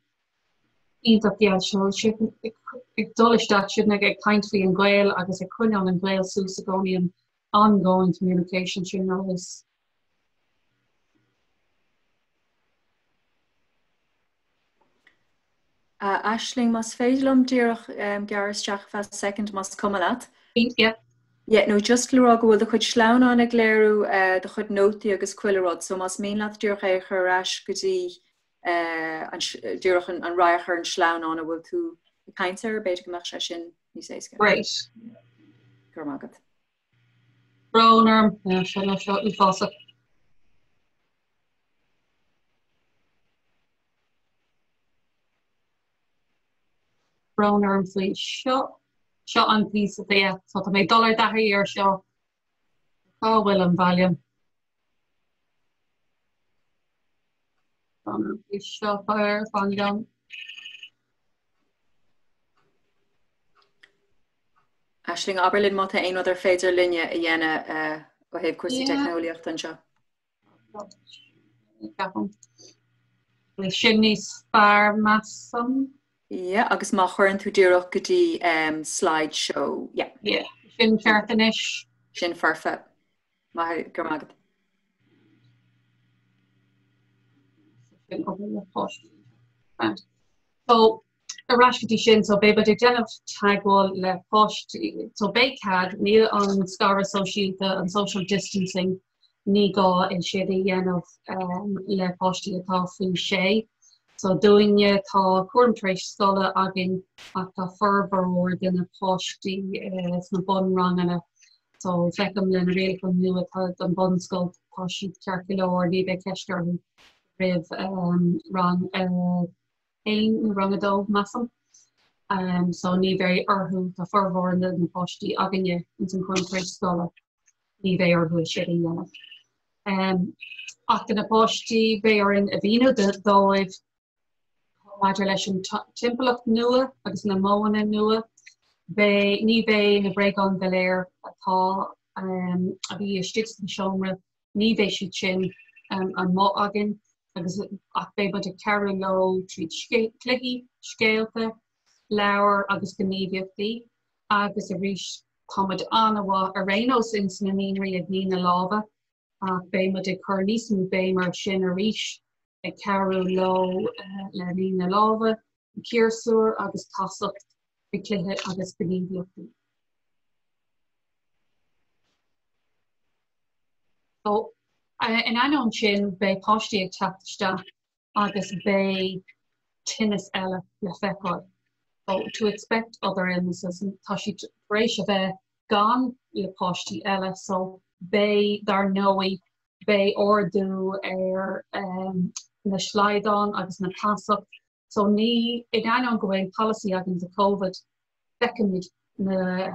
Iontach yeah so sin ag dul isteach sin ag caint faoi an gaol agus ag coinneáil an gaol suas i gcónaí an ongoing communication sin agus Aisling, más féidir liom díreach gearradh isteach ar feadh second más cuma leat. Yeah. Yeah, no, just le rá go bhfuil do chuid sleamhnán ag léiriú do chuid nótaí agus chuile rud, so más mian leat díreach é a chur ar ais go dtí. Díreach an radharc ar an sleamhnán a bhfuil tú ag caint air, b'fhéidir go mbeadh sé sin níos éasca. Great. Go raibh maith agat. Brón orm, seo nó seo uafásach. Brón orm faoi seo. Seo an píosa de, so tá mé ag dul i dtaithí ar seo. Cá bhfuil an volume? Brón orm faoi seo, fan liom. Aisling, abair linn má tá aon rud ar féidir linne a dhéanamh ó thaobh cúrsaí teicneolaíochta anseo. Bhfuil sin níos fearr measaim? Yeah, agus má chuireann tú díreach go dtí um, slide show. Yeah. Yeah. Sin ceart anois. Sin foirfe. Maith go raibh maith agat. Sin obair le páistí. So, ar ais go dtí sin, so beidh muid ag déanamh teagmháil le páistí, so beidh cead, níl an scaradh sóisialta, an social distancing, ní gá é sin a dhéanamh um, le páistí atá faoi sé. So dúinne tá cúram tar éis scoile againn ach tá formhór de na páistí uh, sna bunranganna. So feicim le na rialacha nua atá don bunscoil tá siad ceart go leor, ní bheidh ceist orthu roimh um, rang uh, 1 nó rang 2, measaim. So ní bheidh orthu, tá formhór na páistí againne ins an chúram tar éis scoile, ní bheidh orthu é sin a dhéanamh. Ach do na páistí, beidh orainn a mhíniú dóibh maidir leis an timpeallacht nua agus na modhanna nua, beidh, ní bheidh na bréagáin go léir atá, a bhí istigh sa seomra ní bheidh siad sin amuigh againn agus ach beidh muid ag cabhrú leo tríd cluichí, scéalta, leabhair agus gníomhaíochtaí agus arís tá muid an-mhaith ar aon nós ins na naíonraí ag ní na lámha ach beidh muid ag cur níos mó béim ar sin arís ag cabhrú leo le ní na lámha, ciarsúir agus casacht trí cluiche agus gníomhaíochtaí. So, in ainneoin sin, beidh páistí ag teacht isteach agus beidh tinneas eile le feiceáil. So, to expect other illnesses, tá siad tar éis a bheith gan le páistí eile, so beidh, dar ndóigh, beidh ardú ar um, na slaghdán agus na casacht. So ní, in ainneoin go bhfuil polasaí againn do Covid, feicimid na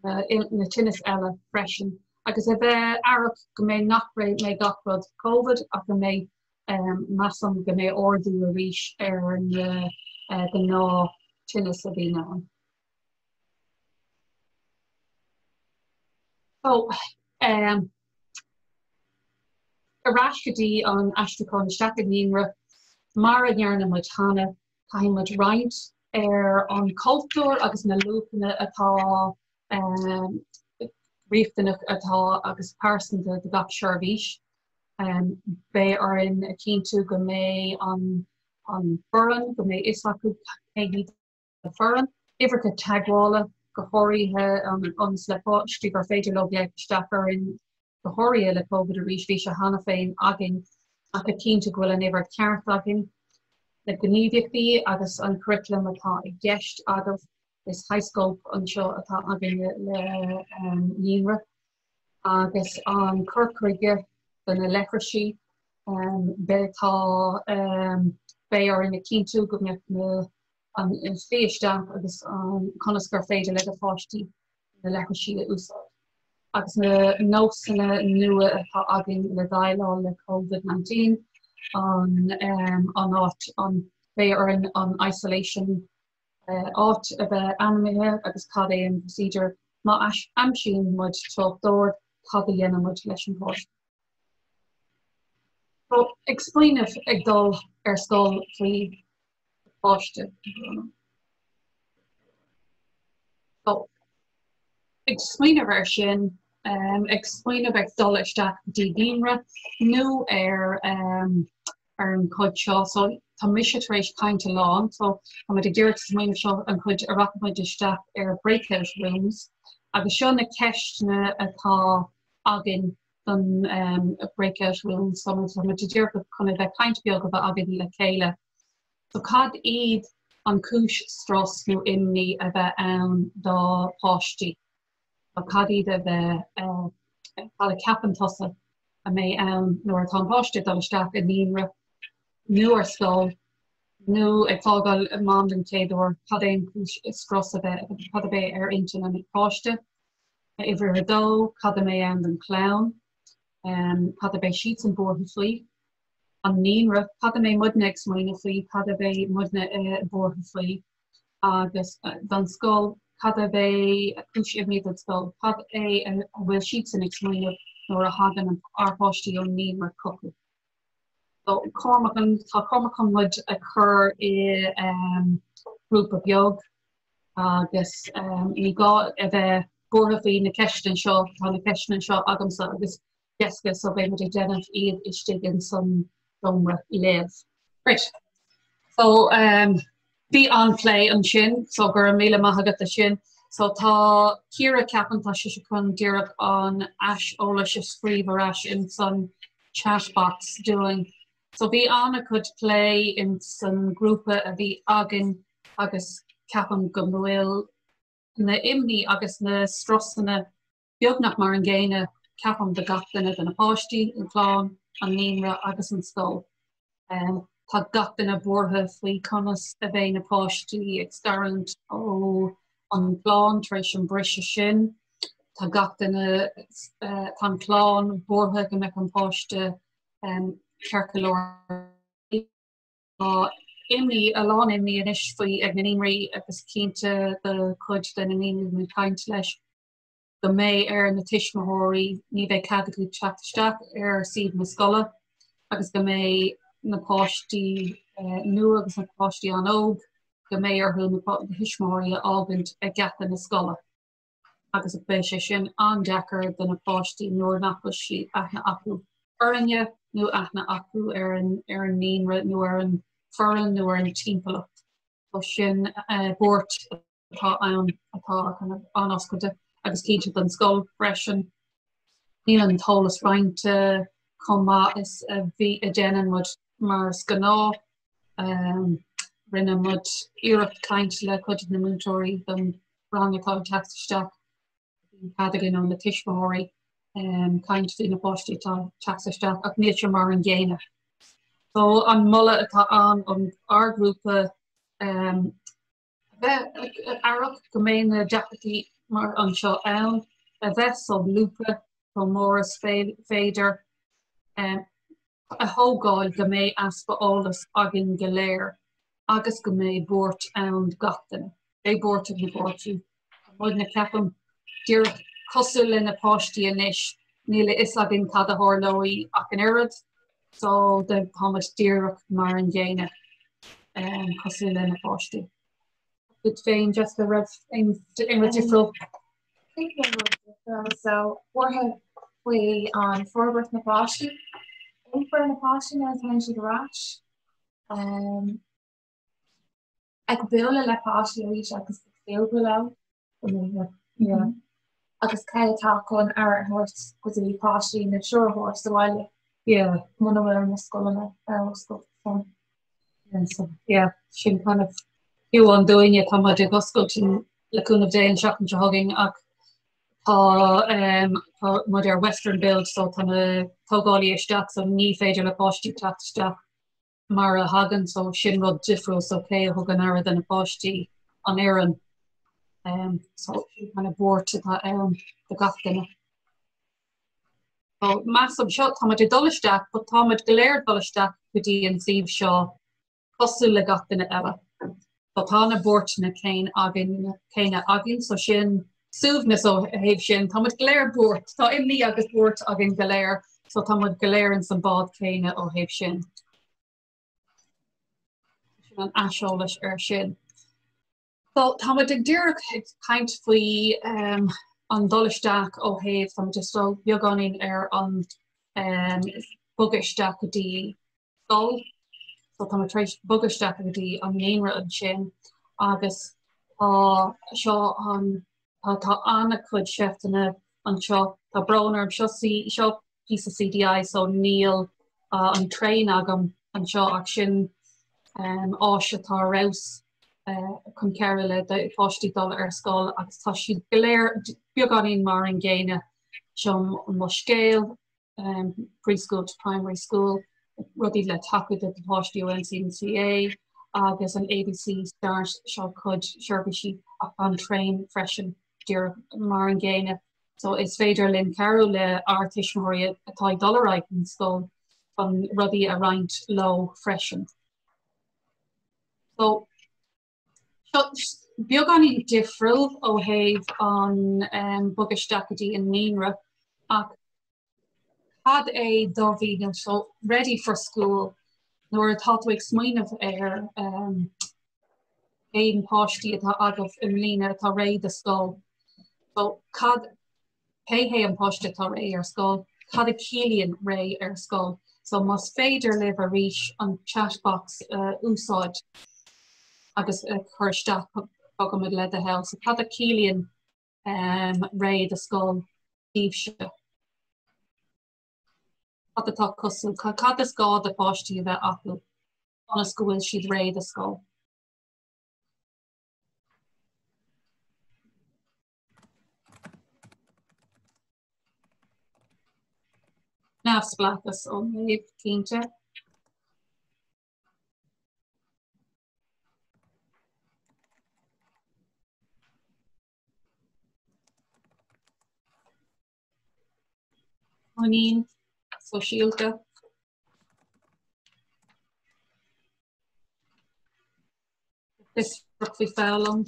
na tinnis eile freisin agus a bheith aireach go mbeidh nach mbeidh gach rud Covid ach go mbeidh measaim go mbeidh ardú arís ar na gnáth tinnis a bhíonn ann. So, um, ar ais go dtí an aistriúchán isteach i naíonra, mar a ndearna muid cheana, Caithfidh muid roinnt ar an cultúr agus na luachanna atá riachtanach atá agus pearsanta do gach seirbhís. Beidh orainn a chinntiú go mbeidh an an foireann, go mbeidh fhios acu cé hiad an foireann, uimhreacha teagmhála, go háirithe ionas le páistí gur féidir leo glaoch isteach orainn go háirithe le Covid arís, bhí sé cheana féin againn ach a chinntiú go bhfuil an uimhir ceart againn, na gníomhaíochtaí agus an curriculum atá i gceist agaibh, is high scope anseo atá againne le naíonra, agus an cur chuige do na leithrisí, beidh tá beidh orainn a chinntiú go mbeadh na an slí isteach agus an conas gur féidir le do pháistí na leithrisí a úsáid. Agus na nósanna nua atá againn le déileáil le Covid-19, an an áit an beidh orainn an isolation áit a bheith ainmnithe agus cad é an procedure má aimsíonn muid teocht ard, cad a dhéanann muid leis an bpáiste. So, ag smaoineamh ag dul ar scoil faoi páiste. So, ag smaoineamh air sin, um, ag smaoineamh ag dul isteach go dtí naíonra nó ar um, ar an chuid seo, so tá mise tar éis caint a lán, so tá muid ag iarraidh smaoineamh seo an chuid a rachaidh muid isteach ar breakout rooms agus seo na ceisteanna atá againn. Don breakout room so tá muid díreach chun a bheith caint beag a bheith againn le chéile. So cad iad an cúis strus nó imní a bheith ann do páistí? So cad iad a bheith cad a ceapann tusa a mbeidh ann nuair atá an páiste ag dul isteach i naíonra nó ar scoil nó ag fágáil a mam den chéad uair, cad é an cúis strus a bheith cad a bheidh ar intinn an pháiste? Uimhir a dó, cad a mbeidh ann don chlann? Cad a bheidh siadsan buartha faoi? An naíonra, cad a mbeidh muidne ag smaoineamh faoi? Cad a bheidh muidne buartha faoi? Agus don scoil, cad a bheidh cúis imní don scoil? Cad é a bhfuil siadsan ag smaoineamh nuair a thagann ár bpáistí ón naíonra chucu? So, Cormac, tá Cormac chun muid a chur i grúpa beag. agus ní gá a bheith buartha faoi na ceisteanna seo, tá na ceisteanna seo agamsa agus Jessica so beidh muid ag déanamh iad istigh in san seomra libh. Great. So um, bhí an-phlé ansin, so go raibh míle maith agat as sin. So tá Ciara ceapaim tá sise chun díreach an aiseolas a scríobh ar ais in san chat box dúinn. So bhí an-chuid plé in san grúpa a bhí againn agus ceapaim go bhfuil na imní agus na strusanna beagnach mar an gcéanna, ceapaim, do gach duine de na páistí, an chlann, an naíonra agus an scoil. Tá gach duine buartha faoi conas a bheidh na páistí ag scarúint ó an gclann tar éis an briseadh sin. Tá gach duine, tá an chlann buartha go mbeadh an páiste ceart go leor. Tá imní, a lán imní anois faoi ag na naíonraí agus cinnte do chuid de na naíonraí a bhí ag caint leis go mbeidh ar na tuismitheoirí, ní bheidh cead acu teacht isteach ar suíomh na scoile agus go mbeidh na páistí nua agus na páistí an-óg, go mbeidh orthu na tuismitheoirí a fhágaint ag geata na scoile. agus beidh sé sin an-deacair do na páistí nuair nach bhfuil siad aithne acu orainne nó aithne acu ar an ar an naíonra nó ar an foireann nó ar an timpeallacht. So sin buairt atá ann atá kind of an-oscailte agus cinnte don scoil freisin. Níl an t-eolas roinnte chomh maith is a bhí a déanann muid mar is gnáth. Rinne muid iarracht caint le cuid de na múinteoirí don rang atá ag teacht isteach. Bhí cead againn ó na tuismitheoirí caint faoi na páistí atá ag teacht isteach ach níl sé mar an gcéanna. So an moladh atá ann ón ár grúpa a bheith aireach go mbeidh na deacrachtaí mar anseo ann, a bheith solúbtha chomh mór is féidir, a thógáil go mbeidh easpa eolais againn go léir agus go mbeidh buairt ann do gach duine. Beidh buairt ag na páistí. Tá muidne, ceapaim, díreach cosúil le na páistí anois, níl a fhios againn cad a tharlóidh ach an oiread. So tá muid díreach mar an gcéanna cosúil le na páistí. Duit féin, Jessica, raibh aon rud difriúil? So buartha faoi an forbairt na páistí, iompar na páistí nuair atá siad ar ais, ag bualadh le páistí arís agus ag súgradh leo. Agus cé atá chun aire a thabhairt go dtí páistí nó treoir a thabhairt sa bhaile muna bhfuil na scoileanna ar oscailt. So yeah, sin kind of fiú an dúinne tá muid ag oscailt le cúnamh Dé an seachtain seo chugainn ach tá um, tá muid ar Western Build so tá na tógálaí isteach so ní féidir le páistí teacht isteach mar a thagann so sin rud difriúil so cé a thugann aire do na páistí an fhoireann um, so sin kind of buairt atá ann do gach duine. So measaim seo tá muid ag dul isteach but tá muid go léir ag dul isteach go dtí an suíomh seo cosúil le gach duine eile. So tá na buairteanna céanna againn céanna againn so sin suaimhneas ó thaobh sin tá muid go léir buairt tá imní agus buairt againn go léir so tá muid go léir in san bád céanna ó thaobh sin. Sin an aiseolas ar sin. So tá muid ag díreach ag caint faoi um, an dul isteach ó thaobh tá muid ag dul beagáinín ar an um, bogadh isteach go dtí scoil. So tá muid tar éis bogadh isteach go dtí an naíonra ansin agus tá seo an tá tá an-chuid seifteanna anseo. Tá brón orm seo seo. Píosa CDI so níl an traein agam anseo ach sin áis atá ar fheabhas chun cabhrú le páistí dul ar scoil agus tá siad go léir beagáinín mar an gcéanna. Seo mo scéal, preschool to primary school, rudaí le tacú do pháistí ó NCNCA agus an ABC Start seo cuid seirbhísí ach an traein freisin díreach mar an gcéanna. So is féidir linn cabhrú le ár tuismitheoirí atá ag dul ar aghaidh an scoil chun rudaí a roinnt leo freisin. So seo beagáinín difriúil ó thaobh an um, bogadh isteach go dtí an naíonra ach cad é do mhíniú so ready for school nuair atá tú ag smaoineamh ar um, cén páistí atá agaibh i mbliana atá réidh do scoil. So cad, cé hé an páiste atá réidh ar scoil? Cad a chiallaíonn réidh ar scoil? So más féidir libh arís an chat box a úsáid agus a chur isteach chugainn le do thoil. So cad a chiallaíonn um, réidh do scoil daoibhse? Cad atá cosúil? Cad is gá do pháistí a bheith acu? ionas go bhfuil siad réidh do scoil. Neamhspleáchas ó Méabh, cinnte. Muinín sóisialta. Fiosrach faoi foghlaim.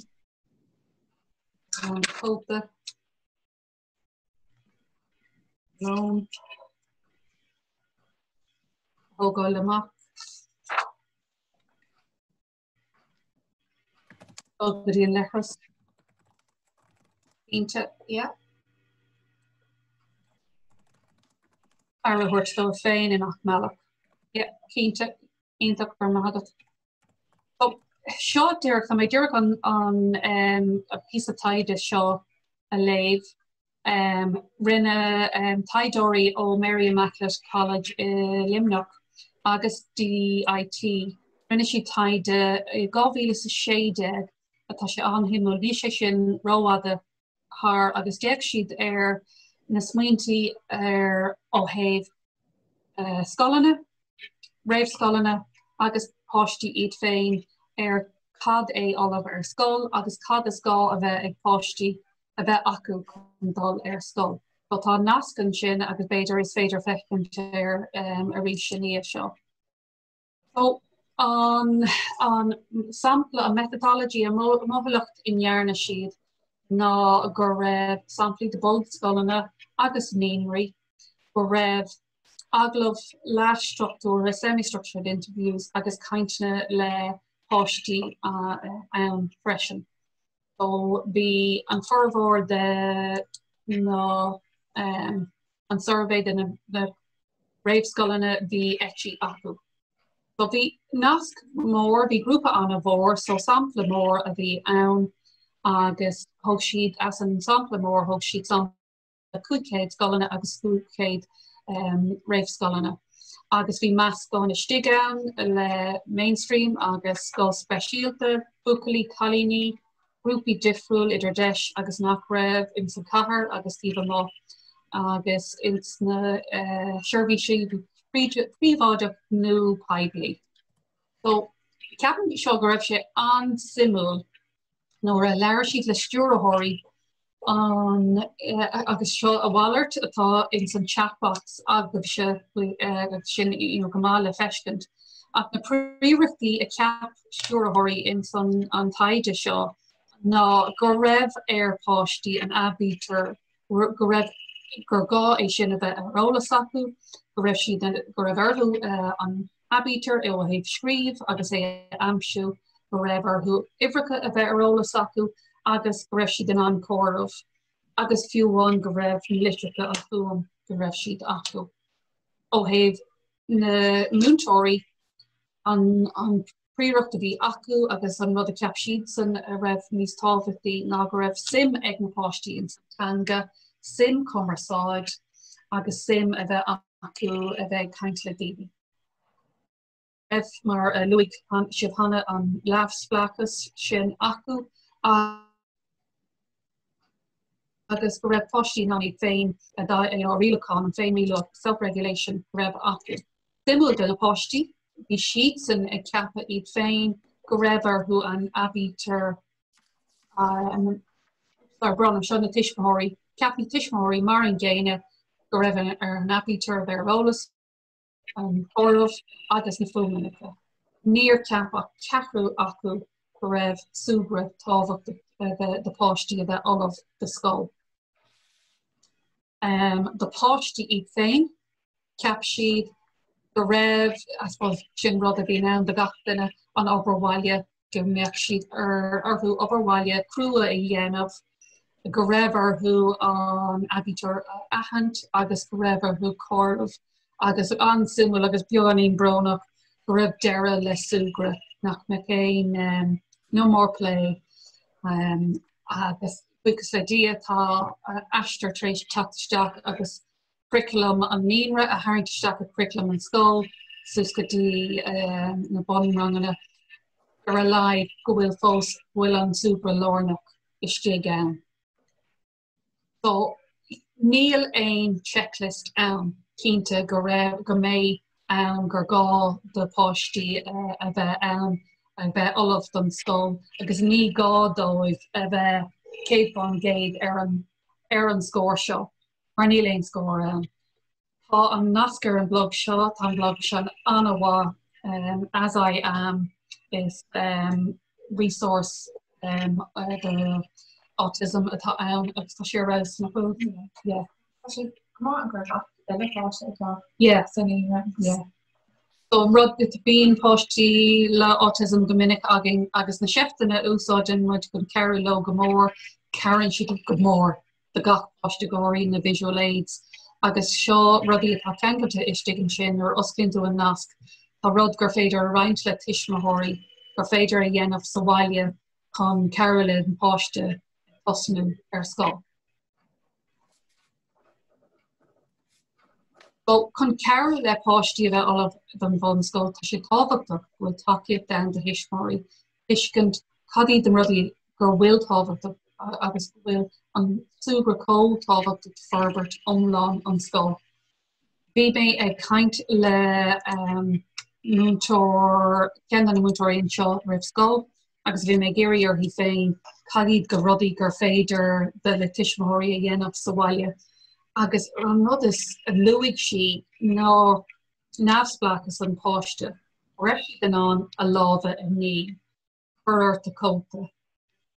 An cóta. Lón. Thógáil amach. Dul go dtí an leithreas. Cinnte, yeah. Aire a thabhairt dóibh féin i ngach mbealach. Yeah, cinnte, iontach go raibh maith agat. So, seo díreach, tá mé díreach an, an um, píosa taighde seo a léamh Rinne taighdeoirí ó Mary Immaculate College i Luimneach agus DIT, rinne siad taighde i 2016 atá sé an-shuimiúil, níl sé sin rófhada thar agus d'fhéach siad ar na smaointí ar ó thaobh scoileanna, réamhscoileanna agus páistí iad féin ar cad é ullamh ar scoil agus cad is gá a bheith ag páistí a bheith acu chun dul ar scoil. So tá nasc ansin agus b'fhéidir is féidir féachaint air arís i ndiaidh seo. So an an sampla, an methodology, an modheolaíocht a ndearna siad ná go raibh samplaí de bunscoileanna agus naíonraí, go raibh agallamh leathstruchtúrtha, semi-structured interviews, agus cainteanna le páistí ann freisin. So bhí an formhór de na an suirbhé de na réamhscoileanna bhí eití acu. So bhí nasc mór, bhí grúpa an-mhór, so sampla mór a bhí ann agus thóg siad as an sampla mór thóg siad sampla 500 scoileanna agus 500 réamhscoileanna agus bhí meascán istigh ann le mainstream agus scoil speisialta, buachaillí, cailíní, grúpaí difriúil idir deis agus nach raibh ins an chathair agus taobh amuigh agus ins na seirbhísí príobháideach nó poiblí. So ceapaim seo go raibh sé an-suimiúil nuair a labhair siad le stiúrthóirí an agus seo a mhalairt atá ins an chat box agaibhse agus sin you know, go maith le feiscint. Ach na príorachtaí a cheap stiúrthóirí ins an, an taighde seo ná go raibh ar páistí an aibítir go raibh gur gá é sin a bheith ar eolas acu, go raibh siad go raibh orthu an aibítir ó thaobh scríobh agus é a aimsiú, go raibh orthu uimhreacha a bheith ar eolas acu agus go raibh siad in ann comhaireamh agus fiú amháin go raibh na litreacha an fuaim go raibh siad acu. Ó thaobh na múinteoirí an an phríoracht a bhí acu agus an rud a cheap siadsan a raibh níos tábhachtaí ná go raibh suim ag na páistí ins an teanga, suim cumarsáid. agus suim a bheith acu a bheith ag caint le daoine. Raibh, mar a luaigh sibh cheana, an neamhspleáchas sin acu agus go raibh páistí in ann iad féin a rialachán, an féinrialú, self-regulation, go raibh acu. Suimiúil do na páistí, bhí siadsan ag ceapadh iad féin go raibh orthu an aibítir a bronnadh seo na tuismitheoirí, cheap na tuismitheoirí mar an gcéanna go raibh ar an aibítir a bheith ar eolas. an comhaireamh agus na fuaimneacha. Níor cheap ach ceathrú acu go raibh súgradh tábhachtach do pháistí a bheith ullamh do scoil. Do páistí iad féin, cheap siad go raibh, I suppose, sin rud a bhíonn ann do gach duine, an obair bhaile, go mbeadh siad orthu obair bhaile crua a dhéanamh, go raibh orthu an aibítir a aithint agus go raibh orthu comhaireamh agus an-suimiúil agus beagáinín brónach go raibh deireadh le súgradh, nach mbeadh aon no more play agus buíochas le Dia tá Aistear tar éis teacht isteach agus curriculum an naíonra a tharraingt isteach i curriculum an scoil suas go dtí na bunranganna ar a laghad go bhfuil fós go bhfuil an súgradh lárnach istigh ann. So níl aon checklist ann cinnte go raibh go mbeidh ann gur gá do pháistí a bheith ann a bheith ullamh don scoil agus ní gá dóibh a bheith 100% ar an ar an scór seo. mar níl aon scór ann. Tá an nasc ar an blog seo, tá an blog seo an-mhaith, As I Am is resource do autism atá ann agus tá sé ar fheabhas nach bhfuil? Yeah. Tá sé go maith an gur gach duine páiste atá Yeah. san naíonra. Yeah. So an rud bíonn páistí le autism go minic againn agus na seifteanna a úsáideann muid chun cabhrú leo go mór, cabhraíonn siad go mór. do gach páiste go háirithe na visual aids agus seo rudaí atá ceangailte istigh ansin nuair a osclaíonn tú an nasc tá rud gur féidir a roinnt le tuismitheoirí gur féidir a dhéanamh sa bhaile chun cabhrú le an páiste tosnú ar scoil. So, chun cabhrú le páistí a bheith ullamh don bhunscoil, tá sé tábhachtach go bhfuil tacaíocht ann do thuismitheoirí tuiscint cad iad na rudaí go bhfuil tábhachtach agus go bhfuil an súgradh chomh tábhachtach d'fhorbairt iomlán an scoil. Bhí mé ag caint le múinteoir, ceann de na múinteoirí anseo roimh scoil agus bhí mé ag iarraidh uirthi féin cad iad go rudaí gur féidir le tuismitheoirí a dhéanamh sa bhaile agus an rud is a luaigh sí ná neamhspleáchas an pháiste, go raibh siad in ann a lámha a ní, cur ort a cóta,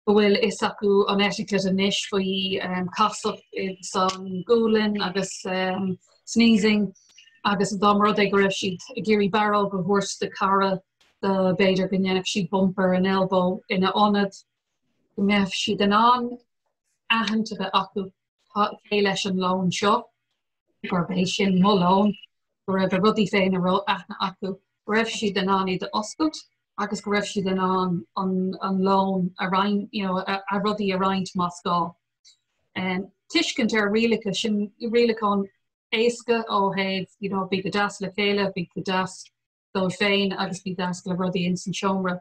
go bhfuil fhios acu an etiquette anois faoi casacht san gualainn agus sneezing agus dá mba rud é go raibh siad ag iarraidh barróg a thabhairt do cara do b'fhéidir go ndéanfadh siad bump ar an elbow ina ionad, go mbeadh siad in ann aithint a bheith acu cé leis an lón seo. gurb é sin mo lón, go raibh a rudaí féin a raibh aithne acu, go raibh siad in ann iad a oscailt agus go raibh siad in ann an lón a roinnt, you know, a rudaí a roinnt más gá. Tuiscint ar rialacha, sin rialachán éasca ó thaobh, you know, bí go deas le chéile, bí go deas dóibh féin agus bí deas le rudaí ins an seomra.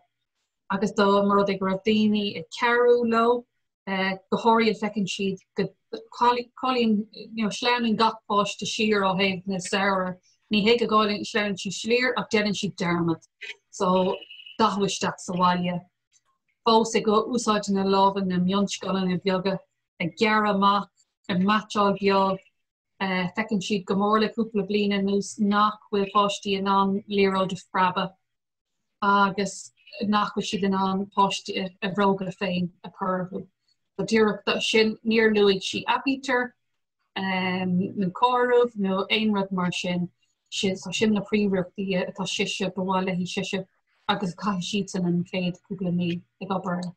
Agus dá mba rud é go raibh daoine ag cabhrú leo, go háirithe feiceann siad go cailleann, you know, sleamhnaíonn gach páiste siar ó thaobh na samhradh. Ní hé go gcailleann, sleamhnaíonn siad siar ach déanann siad dearmad. So, dathú isteach sa bhaile. Fós ag úsáid na lámha na mionscileanna beaga, ag gearradh amach, ag meaitseáil beag, Feiceann siad go mór le cúpla bliain anuas nach bhfuil páistí in ann liathróid a phreabadh agus nach bhfuil siad in ann páistí a bhróga féin a chur orthu. So díreach sin, níor luaigh sí aibítir nó comhaireamh nó aon rud mar sin. So sin na príomhrudaí atá sise, ba mhaith léi sise agus caithfidh siadsan an chéad cúpla mí ag obair air.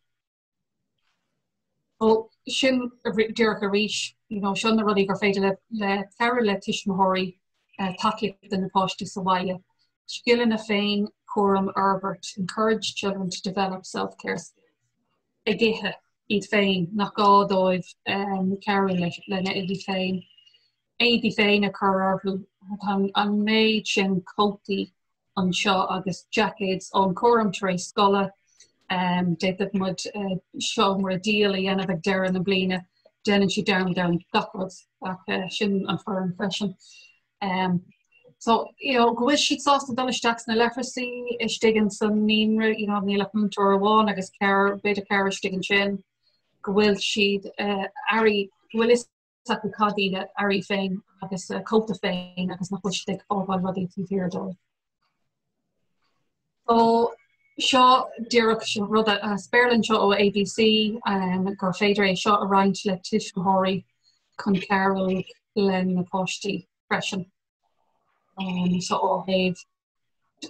Ó, sin díreach arís, you know, seo na rudaí gur féidir le le cabhrú le tuismitheoirí tacaíocht do na páistí sa bhaile. Scileanna féinchúraim a fhorbairt, encourage children to develop self-care skills. Ag ithe iad féin, nach gá dóibh cabhrú lena ithe féin. éadaí féin a chur orthu. Tá an méid sin cótaí anseo agus jaicéid ón cúram tar éis scoile. D'fhéadfadh muid seomra díol a dhéanamh ag deireadh na bliana. Déanann siad dearmad ar gach rud ach sin an foireann freisin. So, you know, go bhfuil siad sásta dul isteach sna leithreasaí istigh in san naíonra, you know, níl ach múinteoir amháin agus ceathrar, b'fhéidir ceathrar istigh ansin, go bhfuil siad earraí, go bhfuil fhios acu cad iad a earraí féin agus a cóta féin agus nach bhfuil siad ag fágáil rudaí taobh thiar dóibh. So, seo díreach sin rud a spéirlinn seo ó ABC gur féidir é seo a roinnt le tuismitheoirí chun cabhrú le na páistí freisin. So ó thaobh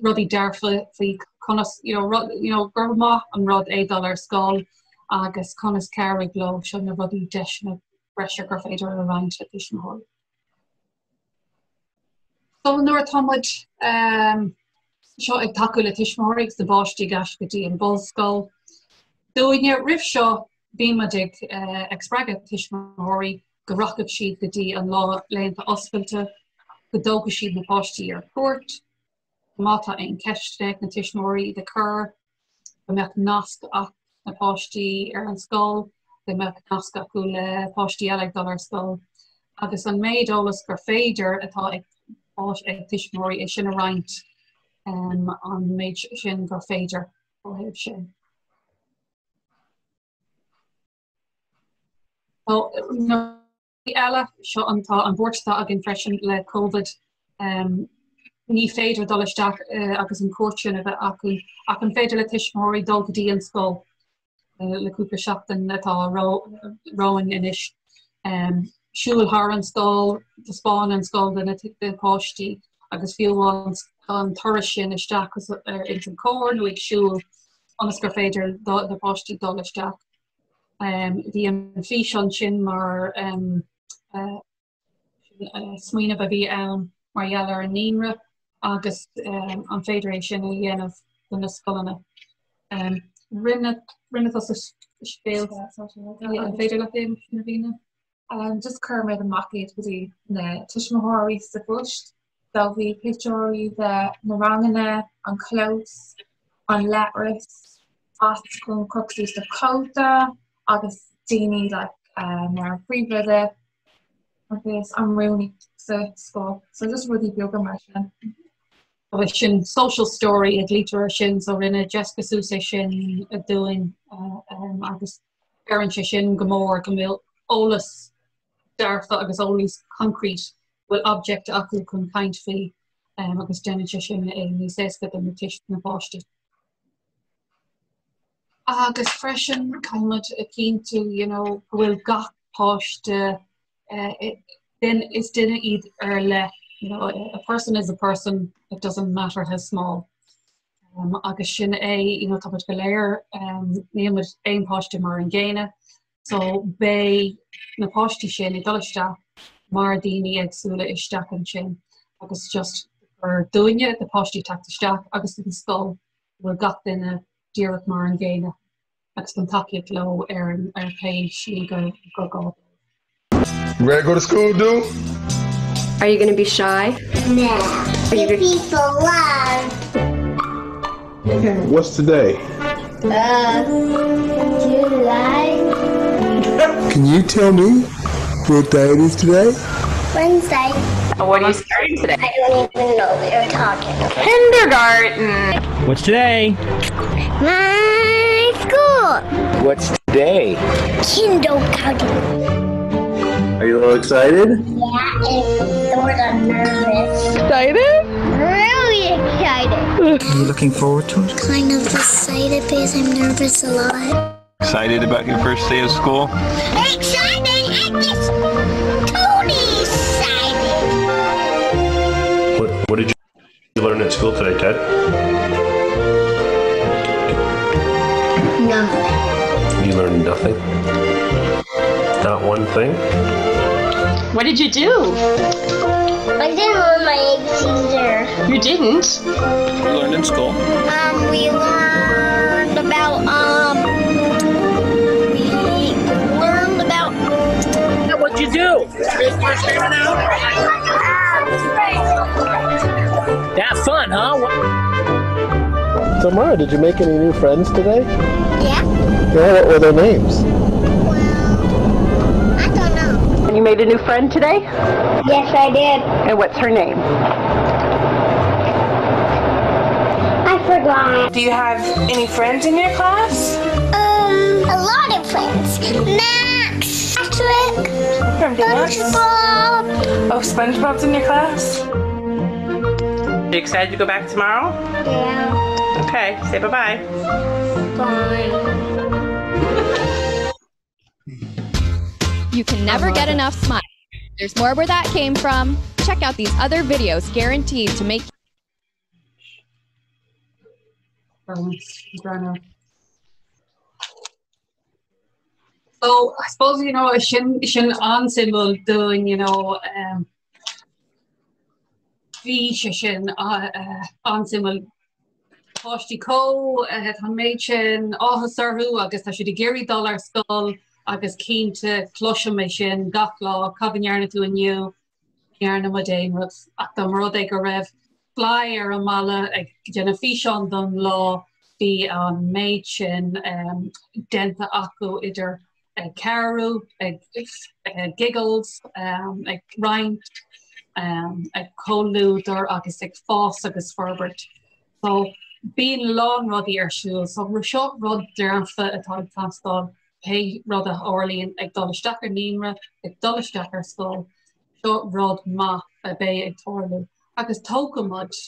rudaí dearfa faoi conas you know, rud, you know, gur maith an rud é dul ar scoil agus conas cabhrú leo seo na rudaí deiseanna breise gur féidir a roinnt le tuismitheoirí. So nuair atá muid seo ag tacú le tuismitheoirí agus na bpáistí ag ais go dtí an bunscoil, dúinne roimh seo bhí muid ag ag spreagadh tuismitheoirí go rachadh siad go dtí an lá laethanta oscailte, go dtógfadh siad na páistí ar cuairt, má tá aon cheisteanna ag na tuismitheoirí iad a chur, go mbeadh nasc ag na páistí ar an scoil, go mbeadh nasc acu le páistí eile ag dul ar scoil, agus an méid eolas gur féidir atá ag ag tuismitheoirí é sin a roinnt an méid sin gur féidir ó thaobh sin. eile, seo an tá an bhuairt atá againn freisin le Covid. Ní féidir dul isteach agus an cuairt sin a bheith acu, ach an féidir le tuismitheoirí dul go dtí an scoil le cúpla seachtain atá romhainn anois. Siúl thar an scoil, taispeáin an scoil do na páistí agus fiú an turas sin isteach ins an carr nó ag siúl ionas gur féidir do na páistí dul isteach. Bhí an físeán sin mar smaoineamh a bhí ann mar gheall ar an naíonra agus an féidir é sin a dhéanamh do na scoileanna. Rinne rinne tusa scéal an féidir leat é sin a mhíniú? Just chuir muid amach iad go dtí na tuismitheoirí sa phost. So bhí pictiúirí de na ranganna, an clós, an leithreas, áit chun crochadh suas do chóta agus daoine like mar an phríomhoide agus an rúnaí sa scoil. So just rudaí beaga mar sin. Agus sin social story a ghlaoitear air sin, so rinne Jessica suas é sin dúinn agus oireann sé sin go mór go bhfuil eolas dearfa agus eolas concrete, go bhfuil object acu chun caint faoi agus déanann sé sin é níos éasca do na tuis na páistí. Agus freisin caithfidh muid a chinntiú you know, go bhfuil gach páiste is duine iad ar leith, you know, a person is a person, it doesn't matter how small. Agus sin é, you know, tá muid go léir, níl muid aon páiste mar an gcéanna, so beidh na páistí sin ag dul isteach mar daoine éagsúla isteach ansin agus just gur dúinne, do páistí teacht isteach agus don scoil, go bhfuil gach duine díreach mar an gcéanna. agus don tacaíocht leo ar ar pé slí gur gur gá dóibh. Ready to go to school, dude? Are you gonna be shy? No. Are you gonna... People love. What's today? Uh, July. Can you tell me what day it is today? Wednesday. What are you starting today? I don't even know what you're talking about. Kindergarten. What's today? My school. What's today? Kindergarten. Are you a little excited? Yeah, and sort of nervous. Excited? Really excited. Are you looking forward to it? Kind of excited because I'm nervous a lot. Excited about your first day of school? Excited! I'm just totally excited. What, what did you learn at school today, Ted? Nothing. You learned nothing? Not one thing? What did you do? I didn't learn my ABCs there. You didn't? You learned in school? Um, we learned about, um, we learned about What'd you do? Ciara, did you make any new friends today? Yeah. Yeah, what were their names? Well, I don't know. And you made a new friend today? Yes, I did. And what's her name? I forgot. Do you have any friends in your class? Um, a lot of friends. Max, Patrick, From dance? SpongeBob. Oh, SpongeBob's in your class? Are you excited to go back tomorrow? Yeah. Okay, say bye-bye. Bye. You can never get enough smile. There's more where that came from. Check out these other videos guaranteed to make So I suppose you know sin sin an-suimiúil dúinn you know um, bhí sé sin uh, uh, an-suimiúil páistí chomh uh, tá an méid sin áthas orthu agus tá siad ag iarraidh dul ar scoil agus cinnte cloisim é sin gach lá cad a ndearna tú inniu Ní dhearna muid aon rud ach dá mba rud é go raibh fly ar an mballa ag déanamh físeán don lá, bhí an méid sin déanta acu idir ag cabhrú, ag giggles, ag roinnt, ag comhluadar agus ag fás agus forbairt. So bíonn a lán rudaí ar siúl. So seo rud dearfa atá ag teastáil pé rud a tharlaíonn ag dul isteach ar naíonra, ag dul isteach ar scoil, seo rud maith a bheidh ag tarlú. Agus tógfaidh muid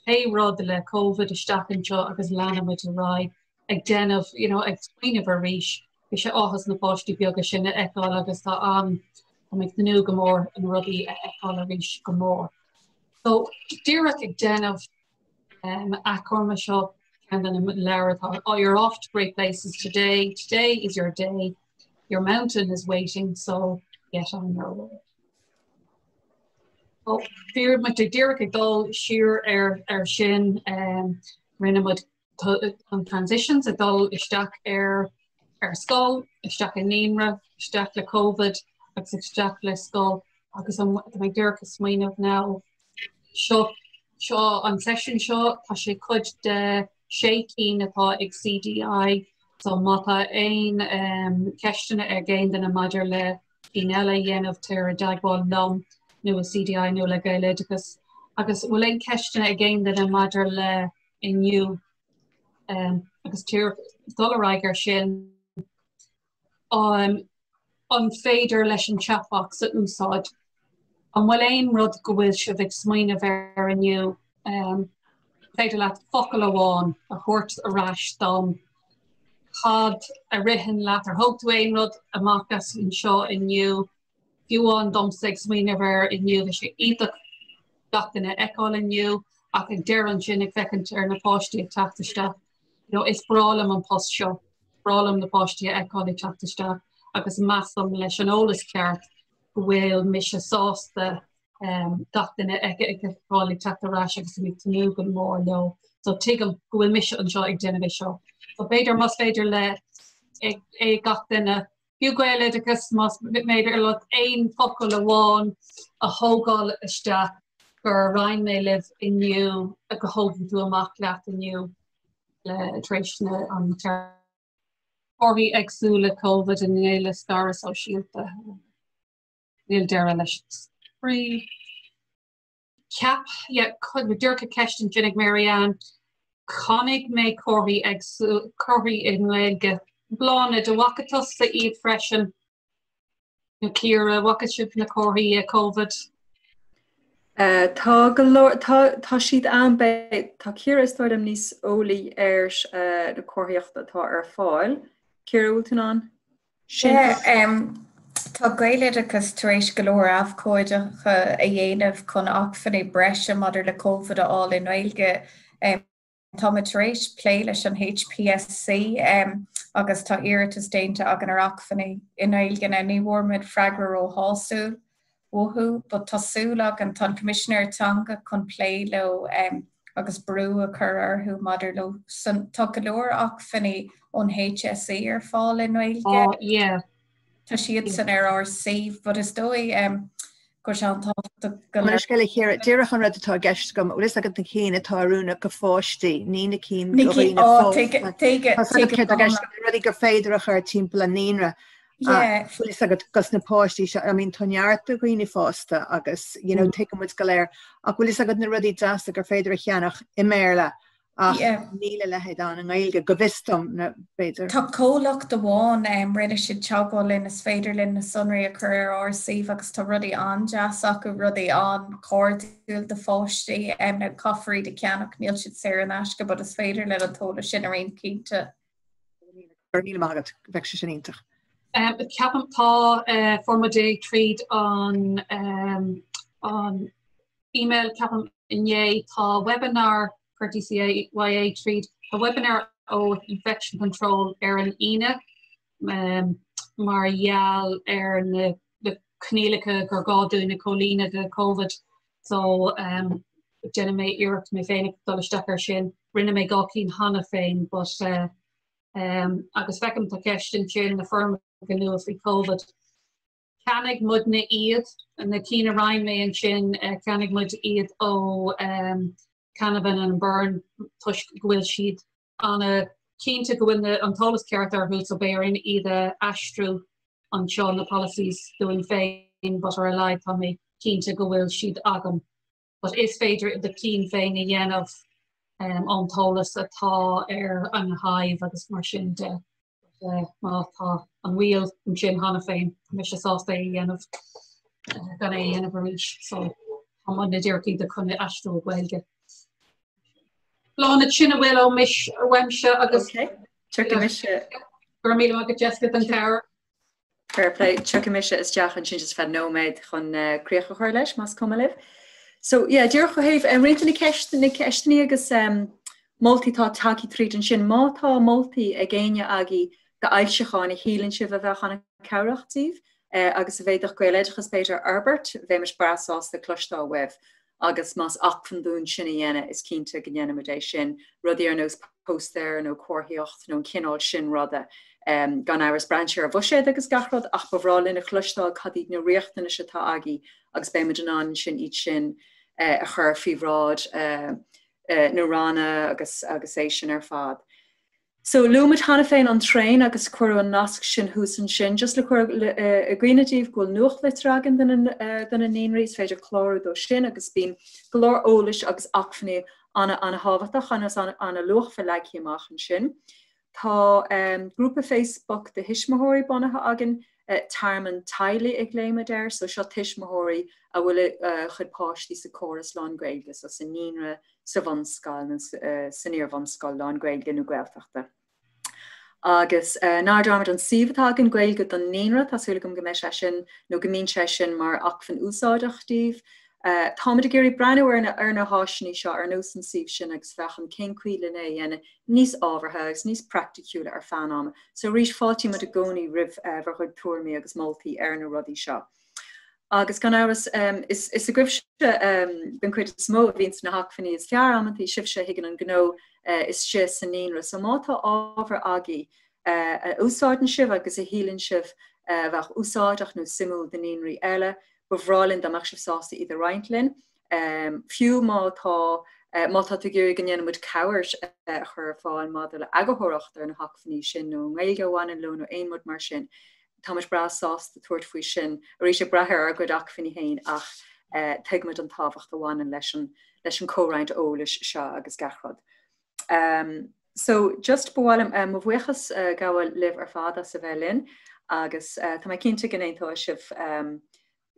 pé rud le Covid isteach anseo agus leanfaidh muid ar aghaidh ag déanamh, you know, ag smaoineamh arís. Bhí sé áthas na páistí beaga sin a fheiceáil agus tá an, tá mé ag tnúth go mór na rudaí a fheiceáil arís go mór. So, díreach ag déanamh achoimre seo ceann de na leabhair atá oh, you're off to great places today, today is your day, your mountain is waiting, so get on your way. So, bhí muid díreach ag dul siar ar, ar sin um, rinne muid an transitions ag dul isteach ar ar scoil, isteach i naíonra, isteach le Covid agus isteach le scoil agus an tá mé díreach ag smaoineamh now seo seo an seisiún seo tá sé cuid de sé cinn atá ag CDI so má tá aon um, ceisteanna ag aon duine maidir le cinn eile a dhéanamh tar i dteagmháil liom nó le CDI nó le Gaeloideachas agus bhfuil aon ceisteanna ag aon duine maidir le inniu um, agus díreach dul ar aghaidh ar sin um, an féidir leis an chatbox a úsáid? An bhfuil aon rud go bhfuil sibh ag smaoineamh air inniu? Um, féidir leat focal amháin a thabhairt ar ais dom cad a ritheann leat ar thóg tú aon rud amach as anseo inniu Fiú amháin domsa ag smaoineamh air inniu, bhí sé iontach gach duine a fheiceáil inniu ach ag deireadh ansin ag féachaint ar na páistí ag teacht isteach, you know, is breá liom an post seo, is breá liom na páistí a fheiceáil ag teacht isteach agus measaim leis an eolas ceart go bhfuil mise sásta um, gach duine a fheiceáil ag teacht ar ais agus ag tnúth go mór leo. So tuigim go bhfuil mise anseo ag déanamh é seo. So b'fhéidir más féidir le ag, ag gach duine Fiú Gaeloideachas, más féidir leat aon focal amháin a thógáil isteach gur roinn mé libh inniu go thógann tú amach leat inniu le tar éis na an Torthaí éagsúla Covid i ndáil le scaradh sóisialta. Níl deireadh leis an spraoi. Ceap, yeah, díreach ceist ansin ag Marianne. Chonaic mé comharthaí éagsúla, comharthaí i nGaeilge. Bláthnaid, an bhfaca tusa iad freisin? Nó Ciara, an bhfaca sibh na comharthaí Covid? Tá go leor, tá, tá siad ann, beidh, tá Ciara is dóigh liom níos eolaí ar na comharthaíochta atá ar fáil. Ciara, bhfuil tú in ann? Tá Gaeloideachas tar éis go leor abhcóideacha a dhéanamh chun acmhainní breise maidir le Covid a fháil i nGaeilge. Táimid tar éis plé leis an HPSC agus tá iarratas déanta againn ar acmhainní i nGaeilge. Now ní bhfuair muid freagra róshásúil uathu but tá súil againn, tá an Coimisinéir Teanga chun plé leo agus brú a chur orthu maidir leo san. Tá go leor acmhainní ón HSE ar fáil i nGaeilge. Oh yeah. Tá siadsan ar ár suíomh but is dóigh. Go bhfuil sé an-tábhachtach go Mar is scéal a Chiara, díreach an rud atá i gceist agam, bhfuil fhios agat na cinn atá oiriúnach go pháistí, ní na cinn do dhaoine fásta. Tá fhios agat céard atá i gceist agam, na rudaí gur féidir a chur timpeall an naíonra. Bhfuil fhios agat dos na páistí seo, I mean tá neart do dhaoine fásta agus you know tuigeann muid go léir, ach bhfuil fhios agat na rudaí deasa gur féidir a cheannach i mBéarla ach níl a leithéid ann i nGaeilge, go bhfios dom, nó b'fhéidir. Tá comhlacht amháin, rinne siad teagmháil linn, is féidir linn na sonraí a chur ar ár suíomh agus tá rudaí an-deas acu, rudaí an-chairdiúil do pháistí, now caithfear iad a cheannach, níl siad saor in aisce but is féidir linn an t-eolas sin a roinnt cinnte. Go raibh míle maith agat, bheadh sé sin iontach. Ceapaim tá, fuair muid é tríd an an email ceapaim inné, tá webinar chuir DCYA tríd, tá webinar ó Infection Control ar an Aoine mar gheall ar na coinníollacha gur gá dúinn a chomhlíonadh do Covid so déanfaidh mé iarracht mé féin dul isteach ar sin. Rinne mé 2 cinn cheana féin but agus feicim tá ceist ansin na foirmeacha nua faoi Covid. Cheannaigh muidne iad, na cinn a roinn mé ansin, cheannaigh muid iad ó Canavan and Byrne toisc go bhfuil siad ana cinnte go bhfuil an t-eolas ceart orthu so beidh orainn iad a aistriú anseo, na policies dúinn féin but ar a laghad tá mé cinnte go bhfuil siad agam. But is féidir do cinn féin a dhéanamh ón t-eolas atá ar an Hive agus mar sin de. Má tá an wheel ansin cheana féin, tá mise sásta é a dhéanamh gan é a dhéanamh arís. So tá muidne díreach iad chun aistriú go Gaeilge. Bláthnaid, sin a bhfuil ó mise uaimse agus Tiocfaidh mise. Go raibh míle maith agat Jessica don chabhair. Fair play. Tiocfaidh mise isteach ansin just feadh nóiméad chun críoch a chur leis, más cuma libh. So, yeah, díreach ó thaobh roinnt de na ceisteanna, ceisteanna agus moltaí atá tagtha tríd ansin, má tá moltaí ag éinne agaibh d'fhoilseacháin a shíleann sibh a bheadh an-cabhrach daoibh agus a bhféadfadh Gaeloideachas b'fhéidir a fhorbairt, bheimis breá sásta cloisteáil uaibh. agus más acmhainn dúinn sin a dhéanamh is cinnte go ndéanfaimid é sin, rudaí ar nós póstaeir nó comharthaíocht nó an cineál sin ruda. Gan amhras braitheann sé ar bhuiséad agus gach rud ach ba bhreá linn a chloisteáil cad iad na riachtanais atá agaibh agus beimid in ann ansin iad sin a chur faoi bhráid na ranna agus agus é sin ar fad. So, luaigh muid cheana féin an traein agus cuireadh an nasc sin thuas ansin, just le cur i gcuimhne daoibh go bhfuil nuachtlitir againn do na naíonraí, is féidir clárú dó sin agus bíonn go leor eolais agus acmhainní ana-thábhachtach agus ana-luachmhar leagtha amach ansin. Tá grúpa Facebook do thuismitheoirí bunaithe againn, Tearmann Teaghlaigh a ghlaoimid air, so seo tuismitheoirí a bhfuil a chuid páistí sa córas lán-Ghaeilge, so sa naíonra, sa bhunscoil nó san iar-bhunscoil lán-Ghaeilge nó Gaeltachta. Agus ná dearmad an suíomh atá againn, Gaeilge don Naíonra, tá súil agam go mbeidh sé sin nó go mbíonn sé sin mar acmhainn úsáideach daoibh. Táimid ag iarraidh breathnú ar na ar na háiseanna seo ar nós an suíomh sin agus féachaint cén chaoi lena é a dhéanamh níos ábhartha agus níos praiticiúla ar feadh an ama. So arís fáiltímid i gcónaí roimh bhur gcuid tuairimí agus moltaí ar na rudaí seo. Agus gan amhras, is agaibhse den chuid is mó a bhíonns na hacmhainní is fearr amantaí, sibhse a thuigeann an gnó istigh sa naíonra. So má tá ábhar agaibh a úsáideann sibh agus a shíleann sibh a bheadh úsáideach nó suimiúil do naíonraí eile, ba bhreá linn dá mbeadh sibh sásta iad a roinnt linn. Fiú má tá má tá tú ag iarraidh go ndéanfaidh muid cabhair a chur ar fáil maidir le eagarthóireacht ar na hacmhainní sin nó an Ghaeilge a bhaineann leo nó aon rud mar sin, Táimid breá sásta tabhairt faoi sin, arís ag brath ar ár gcuid acmhainní féin ach tuigimid an tábhacht a bhaineann leis an leis an comhroinnt eolais seo agus gach rud. So just ba mhaith liom mo bhuíochas a ghabháil libh ar fad as a bheith linn agus tá mé cinnte go n-aontóidh sibh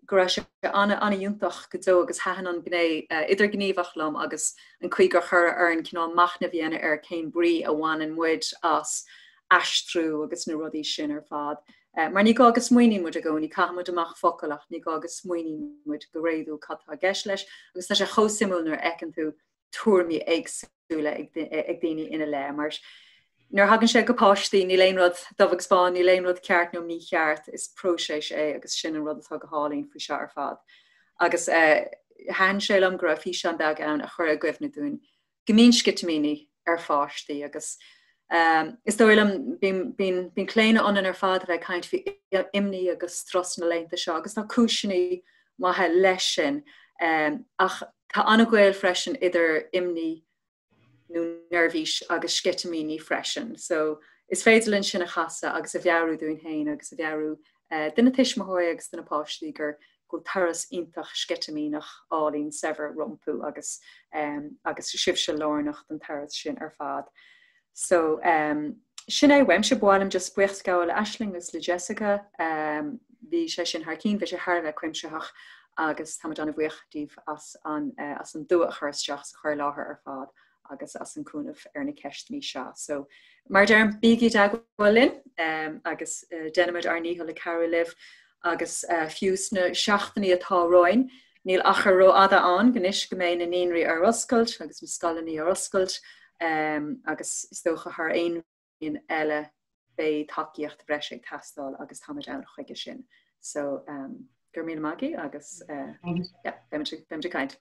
go raibh sé an-fhiúntach go deo agus thaitin an ghné idirghníomhach liom agus an chaoi gur chuir orainn cineál machnamh a dhéanamh ar cén brí a bhaineann muid as aistriú agus na rudaí sin ar fad. Mar ní gá go smaoiníonn muid i gcónaí, caitheann muid amach focal ach ní gá go smaoiníonn muid go réadúil cad tá i gceist leis agus tá sé chomh suimiúil nuair a fheiceann tú tuairimí éagsúla ag daoine ina leith. Mar nuair a thagann sé go páistí, níl aon rud dubh agus bán, níl aon rud ceart nó mícheart, is próiseas é agus sin an rud atá go hálainn faoi seo ar fad. Agus thaitin sé liom go raibh físeán beag ann a chuir i gcuimhne dúinn go mbíonn sceitimíní ar pháistí agus is dóigh liom bíonn claonadh ionainn ar fad a bheith ag caint faoi imní agus strus na laethanta seo agus tá cúiseanna. Mhaithe leis sin. Ach tá an-ghaol freisin idir imní nó neirbhís agus sceitimíní freisin. So is féidir linn sin a chasadh agus a mheabhrú dúinn féin agus a mheabhrú do na tuismitheoirí agus do na páistí gur go bhfuil turas iontach sceitimíneach álainn saibhir rompu agus agus sibhse lárnach don turas sin ar fad. So um, sin é uaimse ba mhaith liom just buíochas a ghabháil le Aisling agus le Jessica. Um, bhí sé sin thar cinn, bhí sé thar a bheith cuimsitheach agus táimid an-bhuíoch díobh as an, uh, as an dua a chur isteach sa chur i láthair ar fad agus as an cúnamh ar na ceisteanna seo. So mar a deirim bígí i dteagmháil linn um, agus uh, déanfaimid ár ndícheall le cabhrú libh agus uh, fiú sna seachtainí atá romhainn, Níl achar rófhada ann anois go mbeidh na naíonraí ar oscailt agus na scoileanna ar oscailt agus is dócha thar aon bhliain eile beidh tacaíocht bhreise ag teastáil agus táimid ann chuige sin. So um, go raibh míle maith agaibh agus uh, yeah, beimid ag caint.